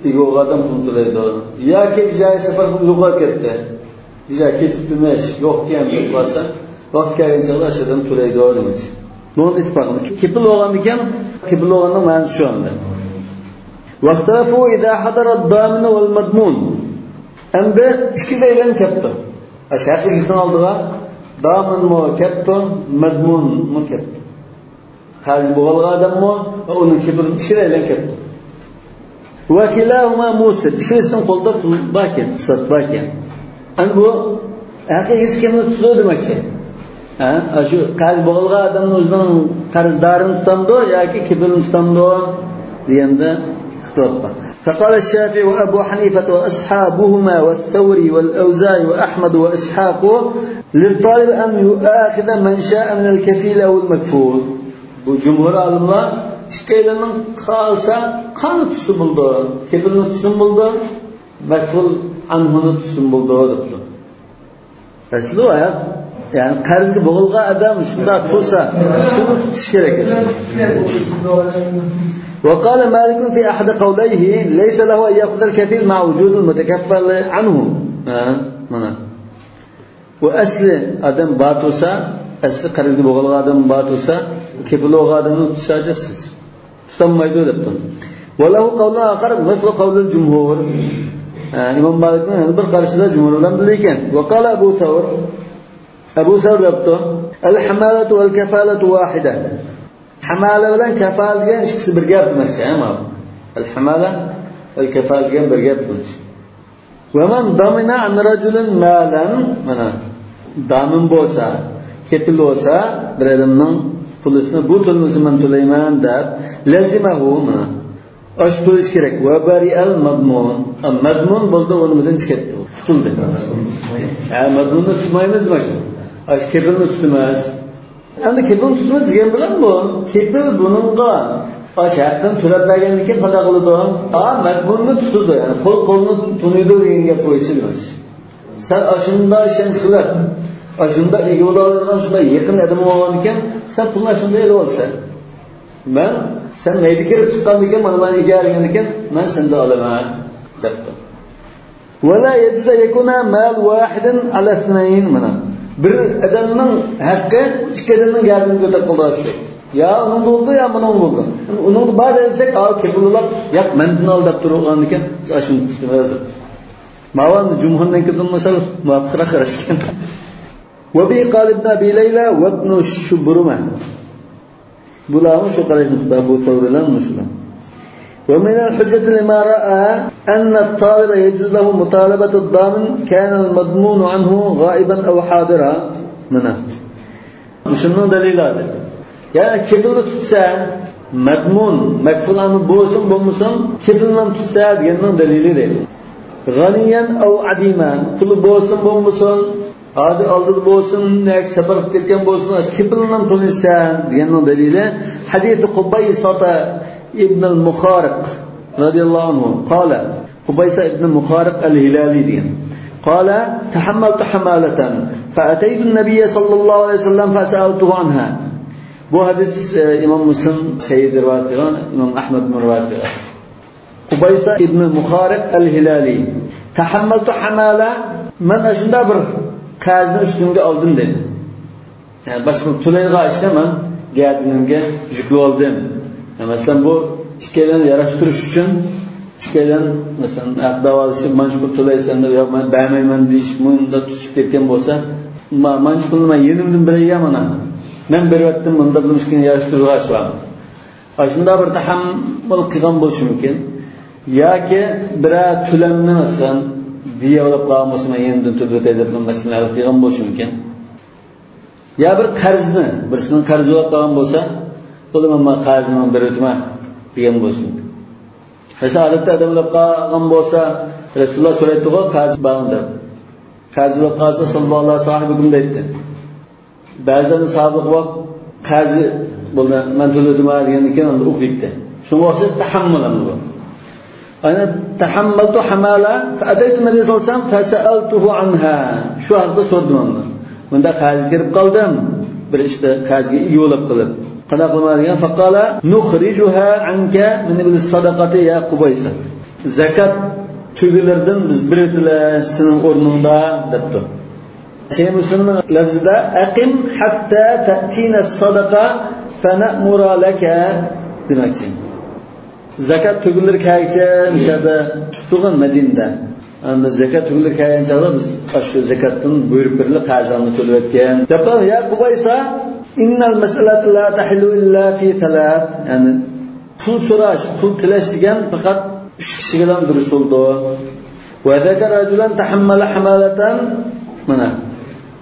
ئىگە بولغان ئادەم پۇل تۆلەيدۇ. ياكى بىر جايى سەپەر قىلىپ يوقاپ كەتتى. بىر جايى كېتىپتىمىش، يوقكەن دەپ قالسا، ۋاقتى كەلگەن چاغدا ئاشۇ ئادەم تۆلەيدۇ دېمەكچى. بۇنىڭ ئىتتىپاقى. كېپىل بولغاندىكىن، كېپىل بولغاننىڭ مەنىسى شۇ ئەمدى. واختلفوا إذا حضر الضامن والمضمون. ئەمدى ئىككىلەيلەن كەپتۇ. ئاشۇ ھەقىقىسىنىڭ ئالدىغا دامىنمۇ كەپتۇ، مەزمۇنمۇ كەپتۇ. قەرز بولغانلىقى ئادەممۇ ۋە ئۇنىڭ كېپىلى ئىككىلەيلەن كەپتۇ. وكلاهما موسر، ئىككىلىسىنىڭ قولىدا پۇل باركەن، ئىسپات باركەن. ئەمدى بۇ ھەقىقىي كېپىلنى تۇتىدۇ دېمەكچى. ھە؟ ئاشۇ قەرز بولغانلىقى ئادەمنىڭ ئۆزىنىڭ قەرزدارىنى تۇتامدۇ ياكى كېپىلىنى تۇتامدۇ دېگەندە ئىختىلاپ بار. فقال الشافعي وأبو حنيفة وأصحابهما والثوري والأوزاعي وأحمد وإسحاق للطالب أن يؤاخذ من شاء من الكفيل أو المكفول. بۇ جۇمھۇر ئالىملار ئىككىيلەننىڭ خالىسا قانى تۇتسا بولىدۇ، كېپىلنى تۇتسا بولىدۇ، مەكفۇل ئەنھۇنى تۇتسا بولىدۇ دەپتۇ. ئەسلى ئۇ، يەنى قەرزگە بوغۇلغان ئادەم شۇنداق تۇرسا، شۇنى تۇتۇش كېرەك. وقال مالك في أحد قوليه ليس له أن يأخذ الكفيل مع وجود المتكفل عنه. ھە، مانا. ئۇ ئەسلى ئادەم بار تۇرسا، ئەسلى قەرزگە بوغۇلغان ئادەم بار تۇرسا، كېپىل بولغان ئادەمنى تۇتۇش ھاجەتسىز. تۇتالمايدۇ دەپتۇ. وله قول آخر مثل قول الجمهور. ھە، ئىمام مالىكنىڭ يەنە بىر قارىشى دا جۇمھۇر بىلەن بىللە ئىكەن. وقال أبو ثور. ئەبۇ سەۋر دەپتۇ، الحمالة والكفالة واحدة. ھەمالە بىلەن كەفالە دېگەن ئىككىسى بىر گەپ دېمەكچى، ھە، مانا. الحمالة والكفالة دېگەن بىر گەپ دېمەكچى. ومن ضمن عن رجل مالا، مانا، دامىن بولسا، كېپىل بولسا، بىر ئادەمنىڭ پۇلىسىنى، بۇ تۆلىمىسە مەن تۆلەيمەن دەپ، لزمه، مانا، ئاشۇ تۆلىشى كېرەك. وبرئ المضمون. ھە، مەزمۇن بولدى، ئۇنىڭدىن چىقىپتۇ. تۇتۇلدى. ھە، مەزمۇننى تۇتمايمىز دېمەكچى. ئاشۇ كېپىلنى تۇتىمىز. ئەمدى كېپىلنى تۇتىمىز دېگەن بىلەن بۇ، كېپىل بۇنىڭغا ئاشۇ ھەققىنى تۆلەپ بەرگەندىن كېيىن قانداق قىلىدۇ؟ ئا، مەزمۇننى تۇتىدۇ. يەنى قول قولنى تونۇيدۇ دېگەن گەپ بويىچە دېمەكچى. سەن ئاشۇنداق ئىشەنچ قىلىپ، ئاشۇنداق ئىگە بولالايدىغان شۇنداق يېقىن ئادىمىڭ بولغاندىكىن، سەن پۇلنى ئاشۇنداق ئېلىۋالىسەن. مەن، سەن مەيدە كىرىپ چىققاندىكىن، مانا مەن ئىگە دېگەندىكىن، مەن سەندىن ئالىمەن، دەپتۇ. ولا يجوز أن يكون مال واحد على اثنين، مانا. بىر ئادەمنىڭ ھەققى ئىككى ئادەمنىڭ گەدىنىگە كۆتۈرۈپ قالدۇرۇش. يا ئۇنىڭدا بولىدۇ، يا بۇنىڭدا بولىدۇ. ئۇنىڭدا بار دېسەك، ئاۋۇ كېپىللار، ياق، مەندىن ئال دەپ تۇرغاندىكىن، ئاشۇنى تۇتىمىز دەپ. ماۋۇ جۇمھۇرنىڭكىدىن مىسال مۇۋاپىقراق قاراشكەن. وبه قال ابن أبي ليلى وابن شبرمة. بۇلارمۇ شۇ قاراشنى تۇتىدۇ، ئەبۇ سەۋرلەر مۇشۇلار. ومن الحجة لما رأى أن الطالب يجوز له مطالبة الضامن كان المضمون عنه غائبا أو حاضرا. مانا. مۇشۇنىڭ دەلىلى. يەنى كېپىلنى تۇتسا، مەزمۇن، مەكفۇل ئەنھۇ بولسۇن، بولمىسۇن، كېپىلنى تۇتسا دېگەننىڭ دەلىلى دەيدۇ. غنيا أو عديما، پۇلى بولسۇن، بولمىسۇن، ھازىر ئالدىدا بولسۇن ياكى سەپەر قىلىپ كەتكەن بولسۇن، كېپىلنى تونۇيسەن دېگەننىڭ دەلىلى، حديث قبيصة ابن المخارق رضي الله عنه قال، قبيصة ابن مخارق الهلالي دېگەن. قال، تحملت حمالة فأتيت النبي صلى الله عليه وسلم فسألته عنها. بۇ ھەدىس، ئە، ئىمام مۇسلىم سەھىھىدە رىۋايەت قىلغان، ئىمام ئەھمەدمۇ رىۋايەت قىلغان. قۇبايسا ئىبنى مۇخارىق ئەل ھىلالى، تەھەممەلتۇ ھەمالە، مەن ئاشۇنداق بىر قەرزنى ئۈستۈمگە ئالدىم دېدى. يەنى باشقا تۆلەيدىغان ئىشنى مەن گەدىنىمگە يۈكلىۋالدىم. يەنى مەسىلەن، بۇ ئىككىيلەن ياراشتۇرۇش ئۈچۈن، ئىككىيلەن مەسىلەن ھەق داۋالىشىپ، مانچە پۇل تۆلەيسەن دەپ، ياق، مەن بەرمەيمەن دېيىش، مۇنداق تۇتۇشۇپ كەتكەن بولسا، ما-، مانچە پۇلنى مەن يېنىمدىن بېرەي يا مانا. مەن بېرىۋەتتىم، مۇنداق بولۇشكىنى ياراشتۇرغاچلا. ئاشۇنداق بىر تەھەممۇل قىلغان بولۇشى مۇمكىن. ياكى بىرەر تۆلەمنى، مەسىلەن، دىيە بولۇپ قالغان بولسا، مەن يېنىدىن تۆلىۋېتەي دەپ مەسىلىنى ھەل قىلغان بولۇشى مۇمكىن. يا بىر قەرزنى، بىرسىنىڭ قەرزى بولۇپ قالغان بولسا، بولدى، مەن مانا قەرزنى مانا بېرىۋېتىمەن دېگەن بولسا. مەسىلەن، ئادەتتە ئادەم بولۇپ قالغان بولسا، رەسۇلۇللا سورايتتىغۇ، قەرز بارمۇ دەپ. قەرز بولۇپ قالسا، ساللاللاھۇ ساھىبىكۇم دەيتتى. بەزىلەرنىڭ ساھابىلىقى بار، قەرزى بولدى، مەن تۆلىدىم دېگەندىن كېيىن ئاندىن ئۇخلىيتتى. شۇنىڭغا ئوخشاش تەھەممۇل ئەمدى بۇ. يەنى تەھەممەلتۇ ھەمالە، فەئەتەيتۇ نەبىييە ساللاللاھۇ ئەلەيھى ۋەسەللەم فەسەئەلتۇھۇ ئەنھا. شۇ ھەقتە سورىدىم ئۇنىڭدىن. مۇنداق قەرزگە كىرىپ قالدىم، بىر ئىشتا قەرزگە ئىگە بولۇپ قېلىپ. قانداق قىلىمەن دېگەن، فەقالە نۇخرىجۇھا ئەنكە مىن ئىبلىس سەدەقەتى يا قۇبەيسە. زەكات تۆگىلىرىدىن بىز بېرىۋېتىلى سېنىڭ ئورنۇڭدا دەپتۇ. سەھىھ مۇسلىمنىڭ لەفزىدە، ئەقىم ھەتتا تەتىنە سەدەقە فەنەئمۇرە لەكە دېمەكچى. زاكات تۆگىلىرى كەلگىچە مۇشۇ يەردە تۇتۇلغان مەدىنىدە. ئەمدى زاكات تۆگىلىرى كەلگەن چاغدا بىز ئاشۇ زاكاتتىن بۇيرۇپ بېرىلىپ، قەرزىڭنى تۆلىۋەتكىن دەپ، يا قۇبەيسا، ئىننەل مەسئەلەتە لا تەھىللۇ ئىللا فى تەلات. يەنى پۇل سوراش، پۇل تىلەش دېگەن پەقەت ئۈچ كىشىگىلا دۇرۇس بولىدۇ. ۋە زەكەر رەجۇلەن تەھەممەلە ھەمالەتەن. مانا.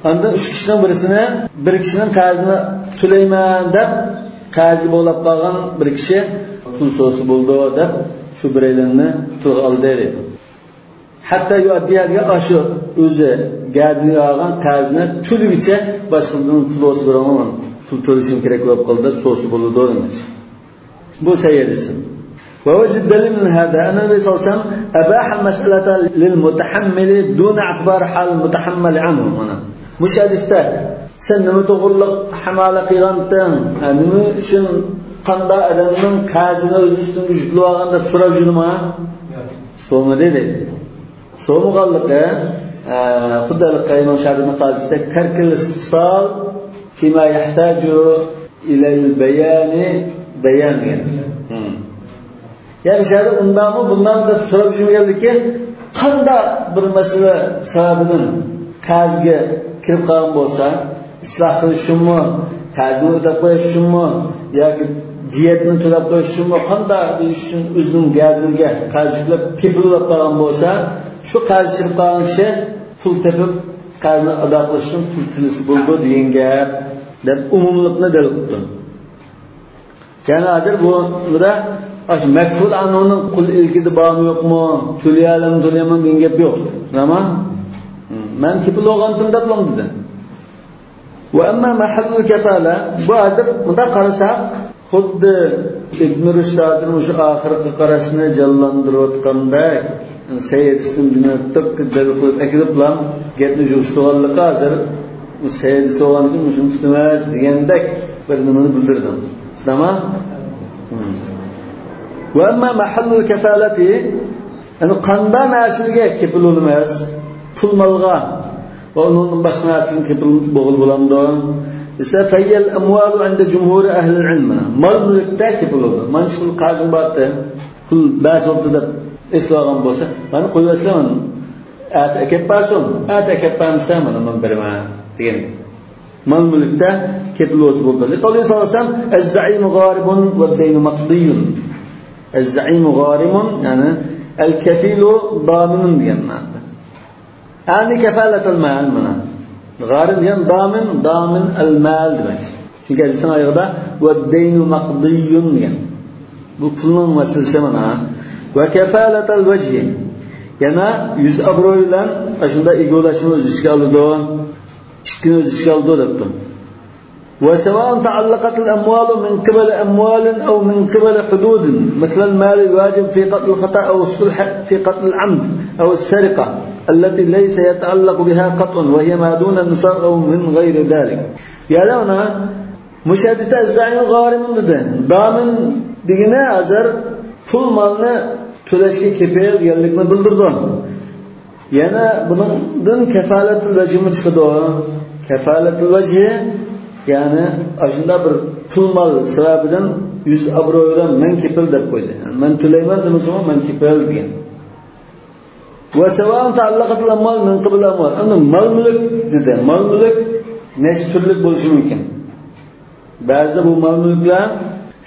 ئاندىن ئۈچ كىشىنىڭ بىرسىنى، بىر كىشىنىڭ قەرزىنى تۆلەيمەن دەپ، قەرزگە بوغلاپ قالغان بىر كىشى پۇل سورىسا بولىدۇ دەپ، شۇ بىرەيلەننى تىلغا ئالدى دەيدۇ. ھەتتا يۇئەددىيە دېگەن ئاشۇ ئۆزى گەدىنىگە ئالغان قەرزنى تۆلىگۈچە باشقىدىن پۇل بولسا بېرىڭ، پۇل تۆلىشىم كېرەك بولۇپ قالدى دەپ سورىسا بولىدۇ دېمەكچى. بۇ سەھىھ ھەدىس. ووجه الدليل من هذا أن النبي صلى الله عليه وسلم أباح المسألة للمتحمل دون اعتبار حال المتحمل عنه. مانا مۇشۇ ھەدىستە سەن نېمە توغرىلىق ھەمالە قىلغانتىڭ؟ ھە، نېمە ئۈچۈن قانداق ئادەمنىڭ قەرزىنى ئۆز ئۈستۈڭگە يۈكلىۋالغان دەپ سوراپ يۈردۈڭمۇ؟ سورىمىدى دەيدۇ. سورىمىغانلىقى، ئە، خۇددى ھېلىقى ئىمام شاپىئىنىڭ قائىدىسىدە تەركىل ئىستىفسال فىما يەھتاجۇ ئىلەيل بەيانى بەيان دېگەن. ھىم. يەنى شۇ يەردە ئۇنداقمۇ، بۇنداقمۇ دەپ سوراپ يۈرمىگەنلىكى، قانداق بىر مەسىلە سەۋەبىدىن قەرزگە كىرىپ قالغان بولسا، ئىسلاھ قىلىش ئۈچۈنمۇ، قەرزنى ئۆتەپ قويۇش ئۈچۈنمۇ ياكى دىيەتنى تۆلەپ قويۇش ئۈچۈنمۇ، قانداق بىر ئىش ئۈچۈن ئۆزىنىڭ گەدىنىگە قەرز يۈكلەپ كېپىل بولۇپ قالغان بولسا، شۇ قەرز چىقىپ قالغان كىشى پۇل تېپىپ، قەرزنى ئادا قىلىش ئۈچۈن پۇل تىلىسە بولىدۇ دېگەن گەپ، دەپ ئومۇملۇقنى دەل قىپتۇ. يەنى ھازىر بۇ، بۇدا ئاشۇ مەكفۇل ئەنھۇنىڭ قۇل ئىلكىدە بارمۇ يوقمۇ، تۆلىيەلەمدۇ تۆلىيەلمەيمەن دېگەن گەپ يوق. نېمە؟ مەن كېپىل بولغانتىم دەپ دېدى. ۋە ئەمما مەھەللۇل كەفالە، بۇ ھازىر مۇنداق قارىساق، خۇددى ئىبن رۇشد ھازىر مۇشۇ ئاخىرقى قاراشنى جانلاندۇرۇۋاتقاندەك، سەھىھ ھەدىسنى دېمەك، دەل قىلىپ ئەكېلىپلا گەپنى يىغىشتۇرغانلىقى ھازىر، سەھىھ ھەدىس بولغاندىكىن مۇشۇنى پۈتۈمەس دېگەندەك بىر نېمىنى بىلدۈردى. شۇنداقمۇ؟ ۋە ئەمما مەھەللۇل كەفالەتى، يەنى قانداق نەرسىلەرگە كېپىل بولىمىز؟ پۇل مالغا ۋە ئۇنىڭدىن باشقا نەرسىلەرگە كېپىل بولغىلى بولامدۇ؟ دېسە، فەھىيەل ئەمۋالۇ ئىندە جۇمھۇرى ئەھلىل ئىلم. مال مۈلۈكتە كېپىل بولىدۇ. مانا شۇ پۇل قەرزىڭ بارتى، پۇل بەس بولدى دەپ ئېسىۋالغان بولسا، مانا قويۇۋەتسىلە مانا. ئەتە ئەكەپ بارسۇن، ئەتە ئەكەپ بارمىسا، مانا مەن بېرىمەن دېگەن. مال مۈلۈكتە كېپىل بولسا بولىدۇ. لىقەۋلىھى سەللەللاھۇ ئەلەيھى ۋەسەللەم، ئەززەئىمۇ غارىمۇن ۋەددەينۇ مەقدىييۇن. ئەززەئىمۇ غارىمۇن، يەنى ئەلكەفىلۇ دامىنۇن دېگەن مەنىدە. ئەنى كەفالەتەل مال مانا. غارىم دېگەن دامىن، دامىن ئەل مال دېمەك. چۈنكى ھەدىسنىڭ ئايىغىدا ۋەددەينۇ مەقدىييۇن دېگەن. بۇ پۇلنىڭ مەسىلىسى مانا. ۋە كەفالەتەل ۋەجھى. يەنە يۈز ئابرۇي بىلەن ئاشۇنداق ئىگە بولۇشنى ئۆز ئىچىگە ئالىدۇ. ئىككىنى ئۆز ئىچىگە ئالىدۇ دەپتۇ. وسواء تعلقت الأموال من قبل أموال أو من قبل حدود، مثل المال الواجب في قتل الخطأ أو الصلح في قتل العمد أو السرقة التي ليس يتعلق بها قطع وهي ما دون النصاب أو من غير ذلك. يەنى مانا مۇشۇ ھەدىستە ئەززەئىمۇ غارىمۇن دېدى. دامىن دېگىنى ھازىر پۇل مالنى تۆلەشكە كېپىل دېگەنلىكنى بىلدۈرىدۇ. يەنە بۇنىڭدىن كەفالەتۇل ۋەجھىمۇ چىقىدۇ. كەفالەتۇل ۋەجھى، يەنى ئاشۇنداق بىر پۇل مال سەۋەبىدىن يۈز ئابرۇي بىلەن مەن كېپىل دەپ قويدى. يەنى مەن تۆلەيمەن دېمىسىمۇ، مەن كېپىل دېگەن. ۋە سەۋائۇن تەئەللەقەتىل ئەمۋال مىن قىبىل ئەمۋال. ئەمدى مال مۈلۈك دېدى. مال مۈلۈك نەچچە تۈرلۈك بولۇشى مۇمكىن. بەزىدە بۇ مال-مۈلۈكلەر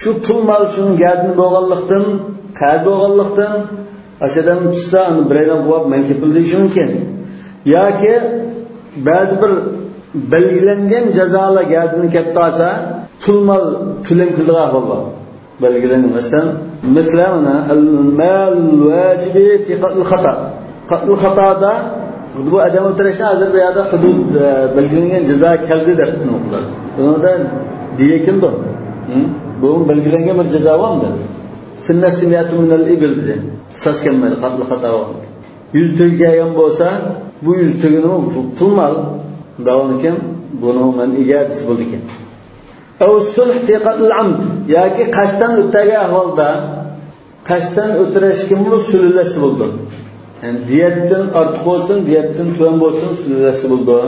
شۇ پۇل مال شۇنىڭ گەدىنى بولغانلىقتىن، قەرز بولغانلىقتىن، ئاشۇ ئادەمنى تۇتسا، ئۇنى بىرەيلەن قوۋلاپ، مەن كېپىل دېيىشى مۇمكىن. ياكى بەزى بىر بەلگىلەنگەن جازالار گەدىنى كەپ قالسا، پۇل مال تۆلەم قىلىدىغان ئەھۋال بار. بەلگىلەنگەن، مەسىلەن، مىسلى مانا، المال الواجب في قتل الخطأ. قتل الخطأدا بۇ ئادەم ئۆلتۈرۈشنى ھازىر بۇ يەردە ھۇدۇد، ئە، بەلگىلەنگەن جازا كەلدى دەپ نېمە قىلىدۇ. بۇنىڭدا دىيە كېلىدۇ. ھە؟ بۇ بەلگىلەنگەن بىر جازا بارمىدى؟ في النفس مائة من الإبل دېدى. قىساس كەلمەيدۇ، قتل الخطأ بار. يۈز تۆگە كەلگەن بولسا، بۇ يۈز تۆگىنىڭ پۇل مال دەۋالىكەن، بۇنىڭ مەن ئىگە دېسە بولىدىكەن. أو الصلح في قتل العمد، ياكى قەستەن ئۆلتۈرگەن ئەھۋالدا، قەستەن ئۆلتۈرۈشكىمۇ سۈلھلەشسە بولىدۇ. يەنى دىيەتتىن ئارتۇق بولسۇن، دىيەتتىن تۆۋەن بولسۇن، سۈلھلەشسە بولىدۇ.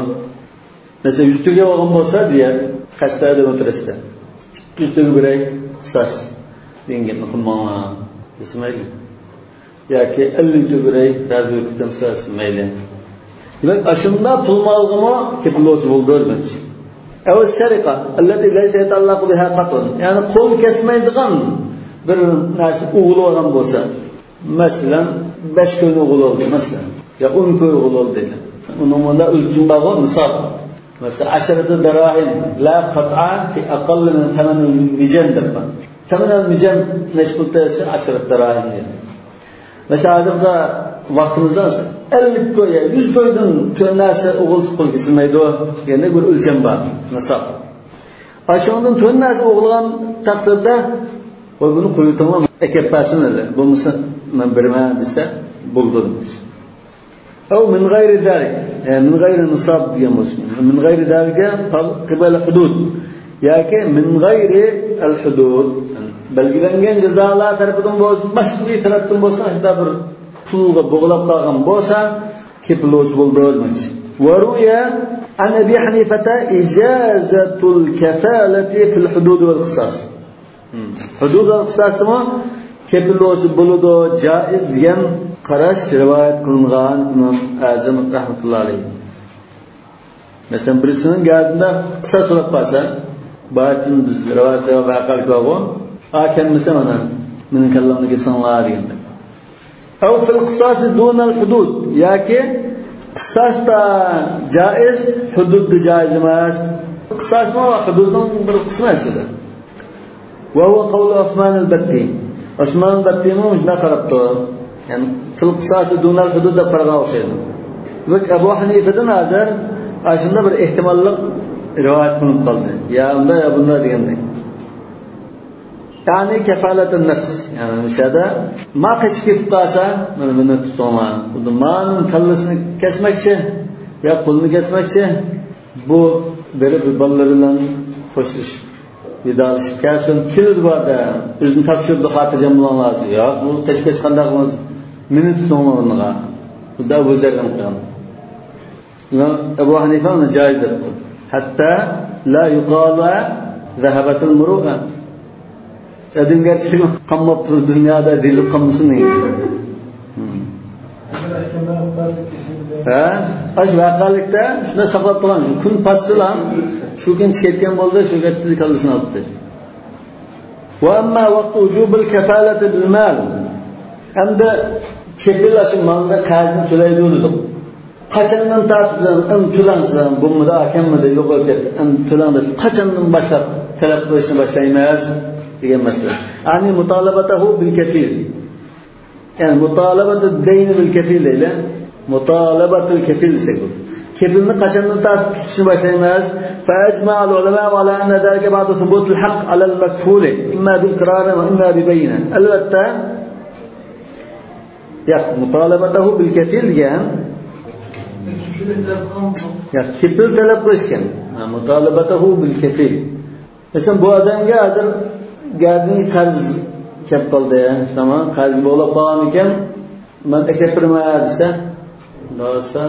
مەسىلەن، يۈز تۆگە بولغان بولسا دىيەت، قەستەن ئۆلتۈرۈشتە ئىككى يۈز تۆگە بېرەي، قىساس دېگەن گەپنى قىلماڭلار دېسە مەيلى. ياكى ئەللىك تۆگە بېرەي، رازى بولۇپ كېتەمسىلەر دېسە مەيلى. دېمەك، ئاشۇنداق پۇل مالغىمۇ كېپىل بولسا بولىدۇ دېمەكچى. أو السرقة التي ليس يتعلق بها قطع. يەنى قول كەسمەيدىغان بىر نەرسە ئوغرىلىۋالغان بولسا، مەسىلەن، بەش كوينى ئوغرىلىۋالدى، مەسىلەن، يا ئون كوي ئوغرىلىۋالدى. ئۇنىڭ مۇنداق ئۆلچىمى بارغۇ، نىساب. مەسىلەن، عشرة دراهم لا قطع في أقل من ثمن المجن دەپ بار. ثمن المجن نەچچە پۇل دېسە، عشرة دراهم دەيدۇ. مەسىلەن، ھازىرقى ۋاقتىمىزدا ئەللىك كوي، يۈز كويدىن تۆۋەن نەرسە ئوغرىلىسا قول كېسىلمەيدۇ دېگەندەك بىر ئۆلچەم بار، نىساب. ئاشۇنىڭدىن تۆۋەن نەرسە ئوغرىلىغان تەقدىردە، ۋاي، بۇنى قويۇۋېتىڭلار، ئەكەپ بەرسۇن، بولمىسا مەن بېرىمەن دېسە بولىدۇ. أو من غير ذلك، يەنى من غير نصاب دېگەن بولسۇن. من غير ذلك قبل الحدود. ياكى من غير الحدود. بەلگىلەنگەن جازالار تەرىپىدىن بولسۇن، باشقا بىر تەرەپتىن بولسۇن، شۇنداق بىر پۇلغا بوغلاپ قالغان بولسا، كېپىل بولسا بولىدۇ دېمەكچى. وروي عن أبي حنيفة إجازة الكفالة في الحدود والقصاص. ھۇدۇد ۋە قىساستىمۇ كېپىل بولسا بولىدۇ، جائىز دېگەن قاراش رىۋايەت قىلىنغان ئىمام ئەزەم رەھمەتۇللا ئەلەيھ. مەسىلەن، بىرسىنىڭ گەدىنىدە قىساس سوراپ قالسا، بايىتىن بىز رىۋايەت قىلغان ۋەقەلىك بارغۇ، ئا، كەلمىسە مانا، مېنىڭ كاللامنى كېسىڭلار دېگەندەك. أو في القصاص دون الحدود، ياكى قىساستا جائىز، ھۇدۇدتا جائىز ئەمەس. قىساسمۇ ھۇدۇدنىڭ بىر قىسمى ئەسلىدە. وهو قول عثمان البتي. ئوسمان بەتتىمۇ مۇشۇنداق قاراپتۇ. يەنى في القصاص دون الحدود دەپ قارىغان ئوخشايدۇ. دېمەك، ئەبۇ ھەنىفىدىن ھازىر ئاشۇنداق بىر ئېھتىماللىق رىۋايەت قىلىنىپ قالدى. يا ئۇنداق، يا بۇنداق دېگەندەك. يەنى كەفالەتۇن نەفس. يەنى مۇشۇ يەردە ما قېچىپ كېتىپ قالسا، مانا بۇنى تۇتۇڭلار. بۇنى مانىڭ كاللىسىنى كەسمەكچى، يا قولىنى كەسمەكچى. بۇ بېرىپ بالىلىرى بىلەن خوشلىشىپ، ۋىدالىشىپ كەلسۇن، كېلىدۇ بۇ يەردە. ئۆزىنى تاپشۇرىدۇ، خاتىرجەم بولۇڭلار. ياق، بۇ قېچىپ كەتسە قانداق قىلىمىز؟ مېنى تۇتۇڭلار ئورنىغا. بۇندا ئۆزلەرنىڭ قىلغان. ئەبۇ ھەنىفە ئۇنى جائىز دەپتۇ. حتى لا يقال ذهبت المروءة. ئادەمگەرچىلىك قالماپتۇ دۇنيادا دېيىلىپ قالمىسۇن دېگەن. ھە؟ ئاشۇ ۋەقەلىكتە شۇنداق ساقلاپ قالغان. كۈن پاتسىلا، شۇ كۈن چىقىپ كەتكەن بولدى، شۇ كەتتى، كاللىسىنى ئاپتۇ. وأما وقت وجوب الكفالة بالمال. ئەمدى كېپىل ئاشۇ مالنى، قەرزنى تۆلەيدۇ دېدۇق. قاچاندىن تارتىپ، ئەمدى تۆلەڭ سىلەر، بولمىدى، ئەكەلمىدى، يوقاپ كەتتى. ئەمدى تۆلەڭ دەپ قاچاندىن باشلاپ تەلەپ قىلىشنى باشلايمىز دېگەن مەسىلە. يەنى مۇتالىبەتەھۇ بىل كەفىل. يەنى مۇتالىبەتۇ دەينى بىل كەفىل دەيلى. مۇتالىبەتۇل كەفىل دېسەك بولىدۇ. كېپىلنى قاچاندىن تارتىپ تۇتۇشنى باشلايمىز. فەئەجمەئەل ئۇلەمائۇ ئەلا ئەننە زالىكە بەئدە سۇبۇتىل ھەق ئەلەل مەكفۇلى ئىمما بىل ئىقرارى ۋە ئىمما بىل بەينە. ئەلۋەتتە، ياق، مۇتالىبەتەھۇ بىل كەفىل دېگەن. ياق، كېپىل تەلەپ قىلىش ئىكەن. ھە، مۇتالىبەتەھۇ بىل كەفىل. مەسىلەن، بۇ ئادەمگە ھازىر گەدىنى قەرز كەپ قالدى. تامام، قەرز بولۇپ قالغان ئىكەن، مەن ئەكەپ بېرىمەن دېسە، دېسە،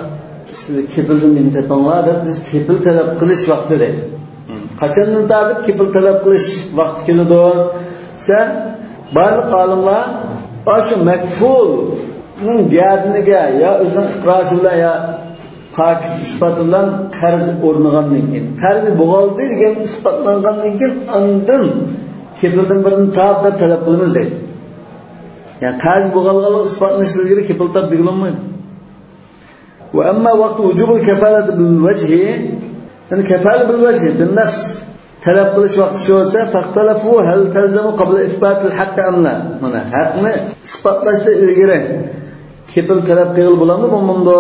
سىز كېپىلدىن بىرنى تېپىڭلار دەپ، بىز كېپىل تەلەپ قىلىش ۋاقتى دەيدۇ. قاچاندىن تارتىپ كېپىل تەلەپ قىلىش ۋاقتى كېلىدۇ دېسە، بارلىق ئالىملار ئاشۇ مەكفۇلنىڭ گەدىنىگە يا ئۆزىنىڭ ئىقراسى بىلەن يا پاكىت ئىسپاتى بىلەن قەرز ئورنىغاندىن كېيىن، قەرزى بولغانلىقى دېگەن ئىسپاتلانغاندىن كېيىن، ئاندىن كېپىلدىن بىرنى تاپ دەپ تەلەپ قىلىمىز دەيدۇ. يەنى قەرز بولغانلىقى ئىسپاتلىنىشتىن ئىلگىرى كېپىل تاپ دېگىلى بولمايدۇ. وأما وقت وجوب الكفالة بالوجه، يەنى كەپالە بىل ۋەجھى، بىل نەفس تەلەپ قىلىش ۋاقتى شۇ بولسا، فاختلفوا هل تلزم قبل إثبات الحق أم لا؟ مانا، ھەقنى ئىسپاتلاشتىن ئىلگىرى كېپىل تەلەپ قىلغىلى بولامدۇ، بولمامدۇ؟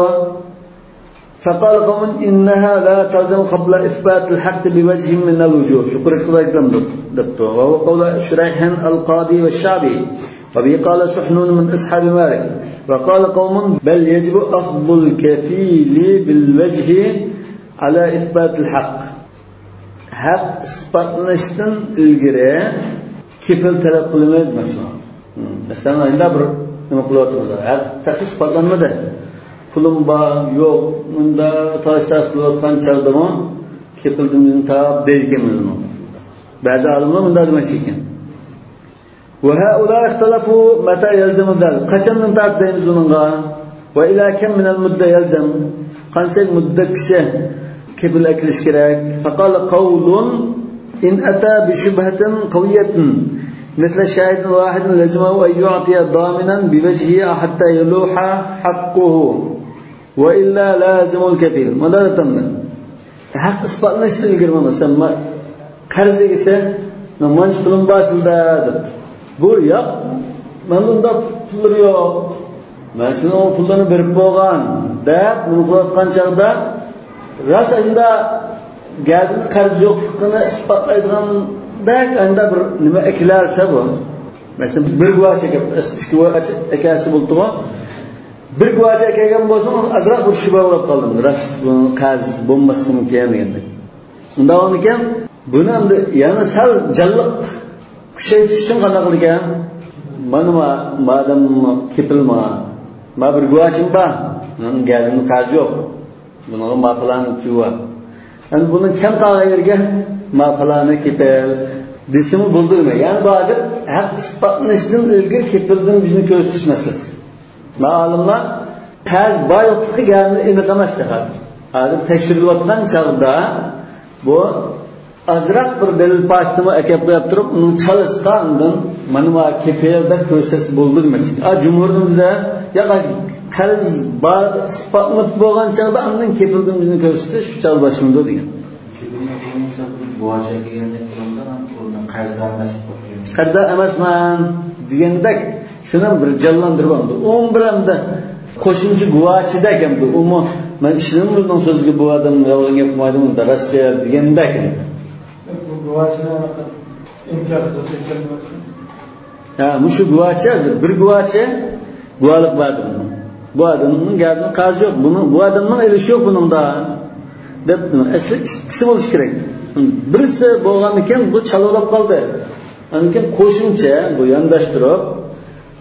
فقال قوم إنها لا تلزم قبل إثبات الحق بوجه من الوجوه. يۇقىرىقىدەك دەپتۇ. وهو قول شريح القاضي والشعبي، وبه قال سحنون من أصحاب مالك، وقال قوم بل يجب أخذ الكفيل بالوجه على إثبات الحق. ھەق ئىسپاتلىنىشتىن ئىلگىرى كېپىل تەلەپ قىلىمىز، مەسىلەن. مەسىلەن، ئەمدى بىر نېمە قىلىۋاتىمىز، ھەق تېخى ئىسپاتلانمىدى. پۇلۇم بار، يوق، مۇنداق تالاش-تارتىش قىلىۋاتقان چاغدىمۇ كېپىلدىن بىرنى تاپ دەيدىكەن مانا. بەزى ئالىملار مۇنداق دېمەكچى ئىكەن. وهؤلاء اختلفوا متى يلزم ذلك. قاچاندىن تارتىپ دەيمىز بۇنىڭغا؟ وإلى كم من المدة يلزم. قانچە مۇددەتكىچە كېپىل ئەكېلىش كېرەك؟ فقال قوم إن أتى بشبهة قوية مثل شاهد واحد لزمه أن يعطي ضامنا بوجهه حتى يلوح حقه. وإلا لا يلزم الكفيل. مانا دەپتۇ. ھەق ئىسپاتلىنىشتىن ئىلگىرى، مەسىلەن، ما-، قەرز ئىگىسى، مانچە پۇلۇم بار سىزدە دەپ. بۇ ياق، مەندە ئۇنداق پۇللىرى يوق. مەن سېنىڭ ئۇ پۇللىرىنى بېرىپ بولغان دەپ نېمە قىلىۋاتقان چاغدا، راست ئاشۇنداق گەدىنىڭ قەرزى يوقلۇقىنى ئىسپاتلايدىغاندەك ئاشۇنداق بىر نېمە ئەكېلەلىسە بۇ. مەسىلەن، بىر گۇۋاچى ئەكەپ، ئىككى گۇۋاچى ئەكەلسە بولىدىغۇ. بىر گۇۋاچى ئەكەلگەن بولسا، ئۇنىڭ ئازراق بىر شۈبھە بولۇپ قالدى. راست، بۇنىڭ قەرز بولماسلىقى مۇمكىن دېگەندەك. ئۇنداق بولغانىكەن، بۇنى ئەمدى يەنە سەل جانلىق كۈچەيتىش ئۈچۈن قانداق قىلىدىكەن؟ مانا ما-، مادام كېپىل ماڭا، ما بىر گۇۋاچىم بار، مېنىڭ گەدىنىمدە قەرز يوق. بۇنىڭغا ما پالانى تۈۋى بار. ئەمدى بۇنى كەم قالغان يېرىگە ما پالانى كېپىل دېسىمۇ بولىدۇ دېمەك. يەنى بۇ ھازىر ھەق ئىسپاتلىنىشتىن ئىلگىرى كېپىلدىن بىزنى كۆرسىتىش مەسىلىسى. ما ئالىملار قەرز بار يوقلۇقى گەپنى ئېنىق ئەمەس تېخى. ھازىر تەكشۈرۈلۈۋاتقان چاغدا بۇ ئازراق بىر دەلىل پاكىتىمۇ ئەكەپ قويۇپ تۇرۇپ، ئۇنىڭ چالىسىغا ئاندىن مانا ما كېپىل دەپ كۆرسەتسە بولىدۇ دېمەكچى. ئا، جۇمھۇردىن بىزە ياق، قەرز بار ئىسپاتلىنىپ بولغان چاغدا ئاندىن كېپىلدىن بىزنى كۆرسىتىش شۇ چاغدا باشلىنىدۇ دېگەن. كېپىلنى قىلمىسا بۇ بۇ ھاجەتكە كەلگەندە قىلىنغان، ئۇنى قەرزدار ئەمەس دەپ قويغان. قەرزدار ئەمەسمەن دېگەندەك، شۇنى بىر جانلاندۇرۇپ ئالدى. ئۇمۇ بىر ئەمدى قوشۇمچە گۇۋاچىدەك ئەمدى. ئۇمۇ مەن ئىشىنىمەن بۇنىڭ سۆزىگە، بۇ ئادەم يالغان گەپ قىلمايدۇ، ئۇندا راست دېگەندەك ئەمدى. بۇ گۇۋاچىنى ئىنكار قىلىدىكەن. ھە، مۇشۇ گۇۋاچى، بىر گۇۋاچى گۇۋاھلىق بەردى. بۇ ئادەمنىڭ گەپىنىڭ قەرزى يوق. بۇنىڭ، بۇ ئادەمنىڭ ئېلىشى يوق بۇنىڭدا، دەپ، ئەسلى ئىككىسى بولۇشى كېرەك. بىرسى بولغاندىكىن بۇ چالا بولۇپ قالدى. ئاندىن كېيىن قوشۇمچە بۇ يانداشتۇرۇپ،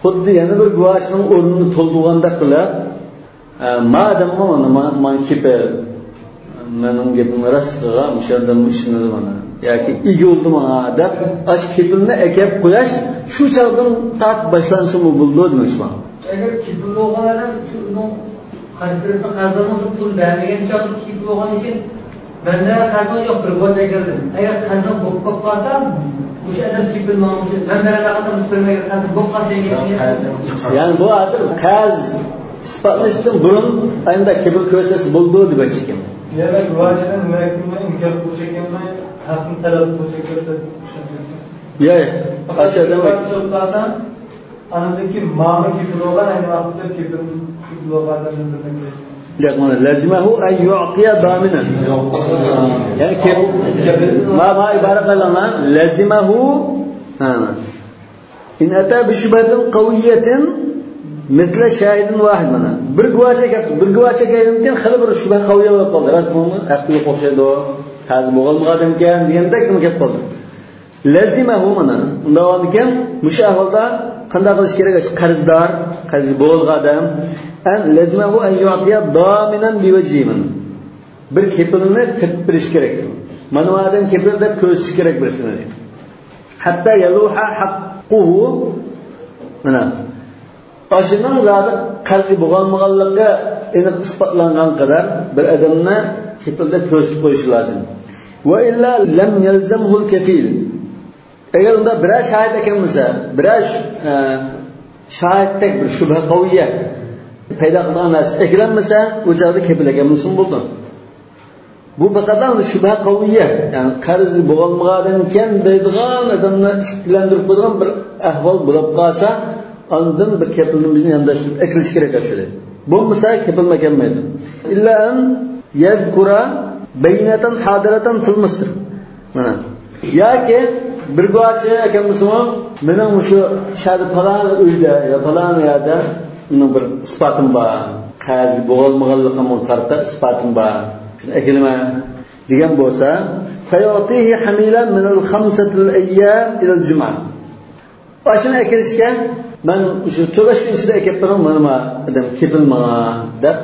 خۇددى يەنە بىر گۇۋاچىنىڭ ئورنىنى تولدۇرغاندەك قىلىپ، ئە، مادەممۇ مانا، ما-، ماڭا كېپىل، مېنىڭ گېپىمنى راست قىلغان، مۇشۇ ئادەممۇ ئىشىنىدۇ مانا. ياكى ئىگە بولدى ماڭا دەپ، ئاشۇ كېپىلنى ئەكەپ قويۇش شۇ چاغدىن تارتىپ باشلانسىمۇ بولىدۇ دېمەكچى ماڭا. ئەگەر كېپىل بولغان ئادەم شۇنىڭ قايسى تەرەپكە قەرزدارنىڭ شۇ پۇل بەرمىگەن چاغدا كېپىل بولغان ئىكەن، مەندە قەرزىڭ يوق، بىر گۇۋاچى ئەكەلدىم. ئەگەر قەرزىڭ بولۇپ قالسا، مۇشۇ ئادەم كېپىل ماڭا مۇشۇ، مەن بەرەلمەيۋاتقان مۇشۇ بىر مەيگە قەرزىڭ بولۇپ قالسا دېگەن گەپ. يەنى بۇ ئادەم قەرز ئىسپاتلىنىشتىن بۇرۇن ئەمدى كېپىل كۆرسەتسە بولىدۇ دېمەكچىكەن. يەنى گۇۋاچىنىڭ مۇھاكىمە ئىنكار قىلىش ئىكەن، ھەقنى تەلەپ قىلىش ئىكەن دەپ چۈشەنسەڭ. ياق، ياق. پەقەت ئاشۇ ئادەم بىر گۇۋاچى بولۇپ قالسا، ئاندىن كېيىن ماڭا كېپىل بولغان، ئەينى ۋاقىتتا كېپىل، كېپىل بولغان ئادەمدىن بىرنى كۆرسەتسە. ياق، مانا، لەزىمەھۇ ئەن يۇئتىيە دامىنەن. يەنى كېپىل، ما، ما ئىبارە قىلىڭلار. لەزىمەھۇ، ھە. ئىن ئەتە بىشۇبھەتىن قەۋىييەتىن مىسلە شاھىدىن ۋاھىد، مانا. بىر گۇۋاچى كەپتۇ. بىر گۇۋاچى كەلگەندىن كېيىن خېلى بىر شۇبھە قەۋىيە بولۇپ قالدى. راست، بۇنىڭ ھەققى يوق ئوخشايدۇ. قەرزى بولغان ئادەمكەن دېگەندەك كېلىپ قالدى. لەزىمەھۇ، مانا. ئۇنداق بولغاندىكىن مۇشۇ ئەھۋالدا قانداق قىلىش كېرەك؟ قەرزدار، قەرزى بولغان ئادەم. ئەن لەزىمەھۇ ئەن يۇئتىيە دامىنەن بىۋەجھى، مانا. بىر كېپىلنى تېپىپ بېرىش كېرەك. مانا بۇ ئادەم كېپىل دەپ كۆرسىتىش كېرەك بىرسىنى. ھەتتا يەلۇھە ھەققۇھۇ. مانا. ئاشۇنىڭ زادى قەرزى بولغانمىغانلىقى ئېنىق ئىسپاتلانغان قەدەر بىر ئادەمنى كېپىل دەپ كۆرسىتىپ قويۇشى لازىم. ۋە ئىللا لەم يەلزەمھۇل كەفىل. ئەگەر ئۇنداق بىرەر شاھىت ئەكەلمىسە، بىرەر، ئە، شاھىتتەك بىر شۇبھە قەۋىيە پەيدا قىلىدىغان نەرسە ئەكىلەلمىسە، ئۇ چاغدا كېپىل ئەكەلمىسىمۇ بولىدۇ. بۇ پەقەتلا شۇبھە قەۋىيە، يەنى قەرزى بولغانمىغاندىن كېيىن دەيدىغان ئادەمنى ئىككىلەندۈرۈپ قويىدىغان بىر ئەھۋال بولۇپ قالسا، ئاندىن بىر كېپىلنى بىزنى يانداشتۇرۇپ ئەكېلىش كېرەك ئەسلى. بولمىسا كېپىلمۇ ئەكەلمەيدۇ. إلا أن يذكر بينة حاضرة في المصر. مانا. ياكى بىر گۇۋاچى ئەكەلمىسىمۇ، مېنىڭ مۇشۇ شەھەردە پالان ئۆيدە يا پالان يەردە مېنىڭ بىر ئىسپاتىم بار. قەرزى بولغانمىغانلىقىمغا قارىتا ئىسپاتىم بار. شۇنى ئەكېلىمەن دېگەن بولسا، فيعطيه حميلا من الخمسة الأيام إلى الجمعة. ئاشۇنى ئەكېلىشكە مەن شۇ تۆت بەش كۈن ئىچىدە ئەكەپ بېرىڭ، مانا ما ئادەم كېپىل ماڭا دەپ،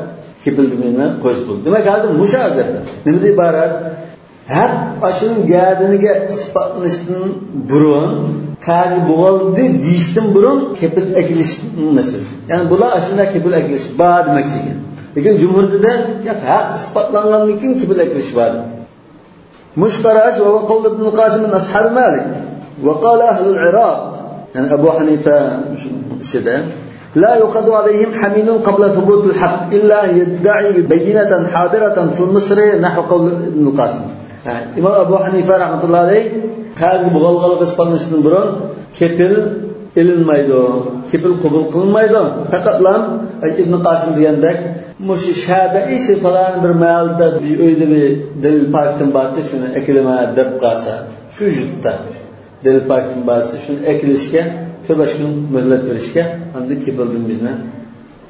كېپىل دېمەيمەن، قويسا بولدى. دېمەك، ھازىر مۇشۇ ھازىر نېمىدىن ئىبارەت؟ ھەق ئاشۇنىڭ گەدىنىگە ئىسپاتلىنىشتىن بۇرۇن، قەرزى بولدى دېيىشتىن بۇرۇن كېپىل ئەكېلىشنىڭ مەسىلىسى. يەنى بۇلار ئاشۇنداق كېپىل ئەكېلىش بار دېمەكچى ئىكەن. لېكىن جۇمھۇر دېدى، ياق، ھەق ئىسپاتلانغاندىن كېيىن كېپىل ئەكېلىش بار. مۇشۇ قاراش، وهو قول ابن القاسم من أصحاب مالك، وقال أهل العراق، يەنى ئەبۇ ھەنىفە ئىچىدە، لا يؤخذ عليهم حميل قبل ثبوت الحق إلا أن يدعي بينة حاضرة في مصر نحو قول ابن القاسم. يەنى ئىمام ئەبۇ ھەنىفە رەھمەتۇللاھى ئەلەيھ قەرزى بولغانلىقى ئىسپاتلىنىشتىن بۇرۇن كېپىل ئېلىنمايدۇ، كېپىل قوبۇل قىلىنمايدۇ. پەقەتلا ئىبن قاسىم دېگەندەك، مۇشۇ شەھەردە، ئىشى پالان بىر مەھەللىدە بىر ئۆيدە بىر دەلىل پاكىتىم بارتى، شۇنى ئەكېلىمەن دەپ قالسا، شۇ يۇرتتا دەلىل پاكىتىم بارسا، شۇنى ئەكېلىشكە تۆت بەش كۈن مۆھلەت بېرىشكە، ئاندىن كېپىلدىن بىزنى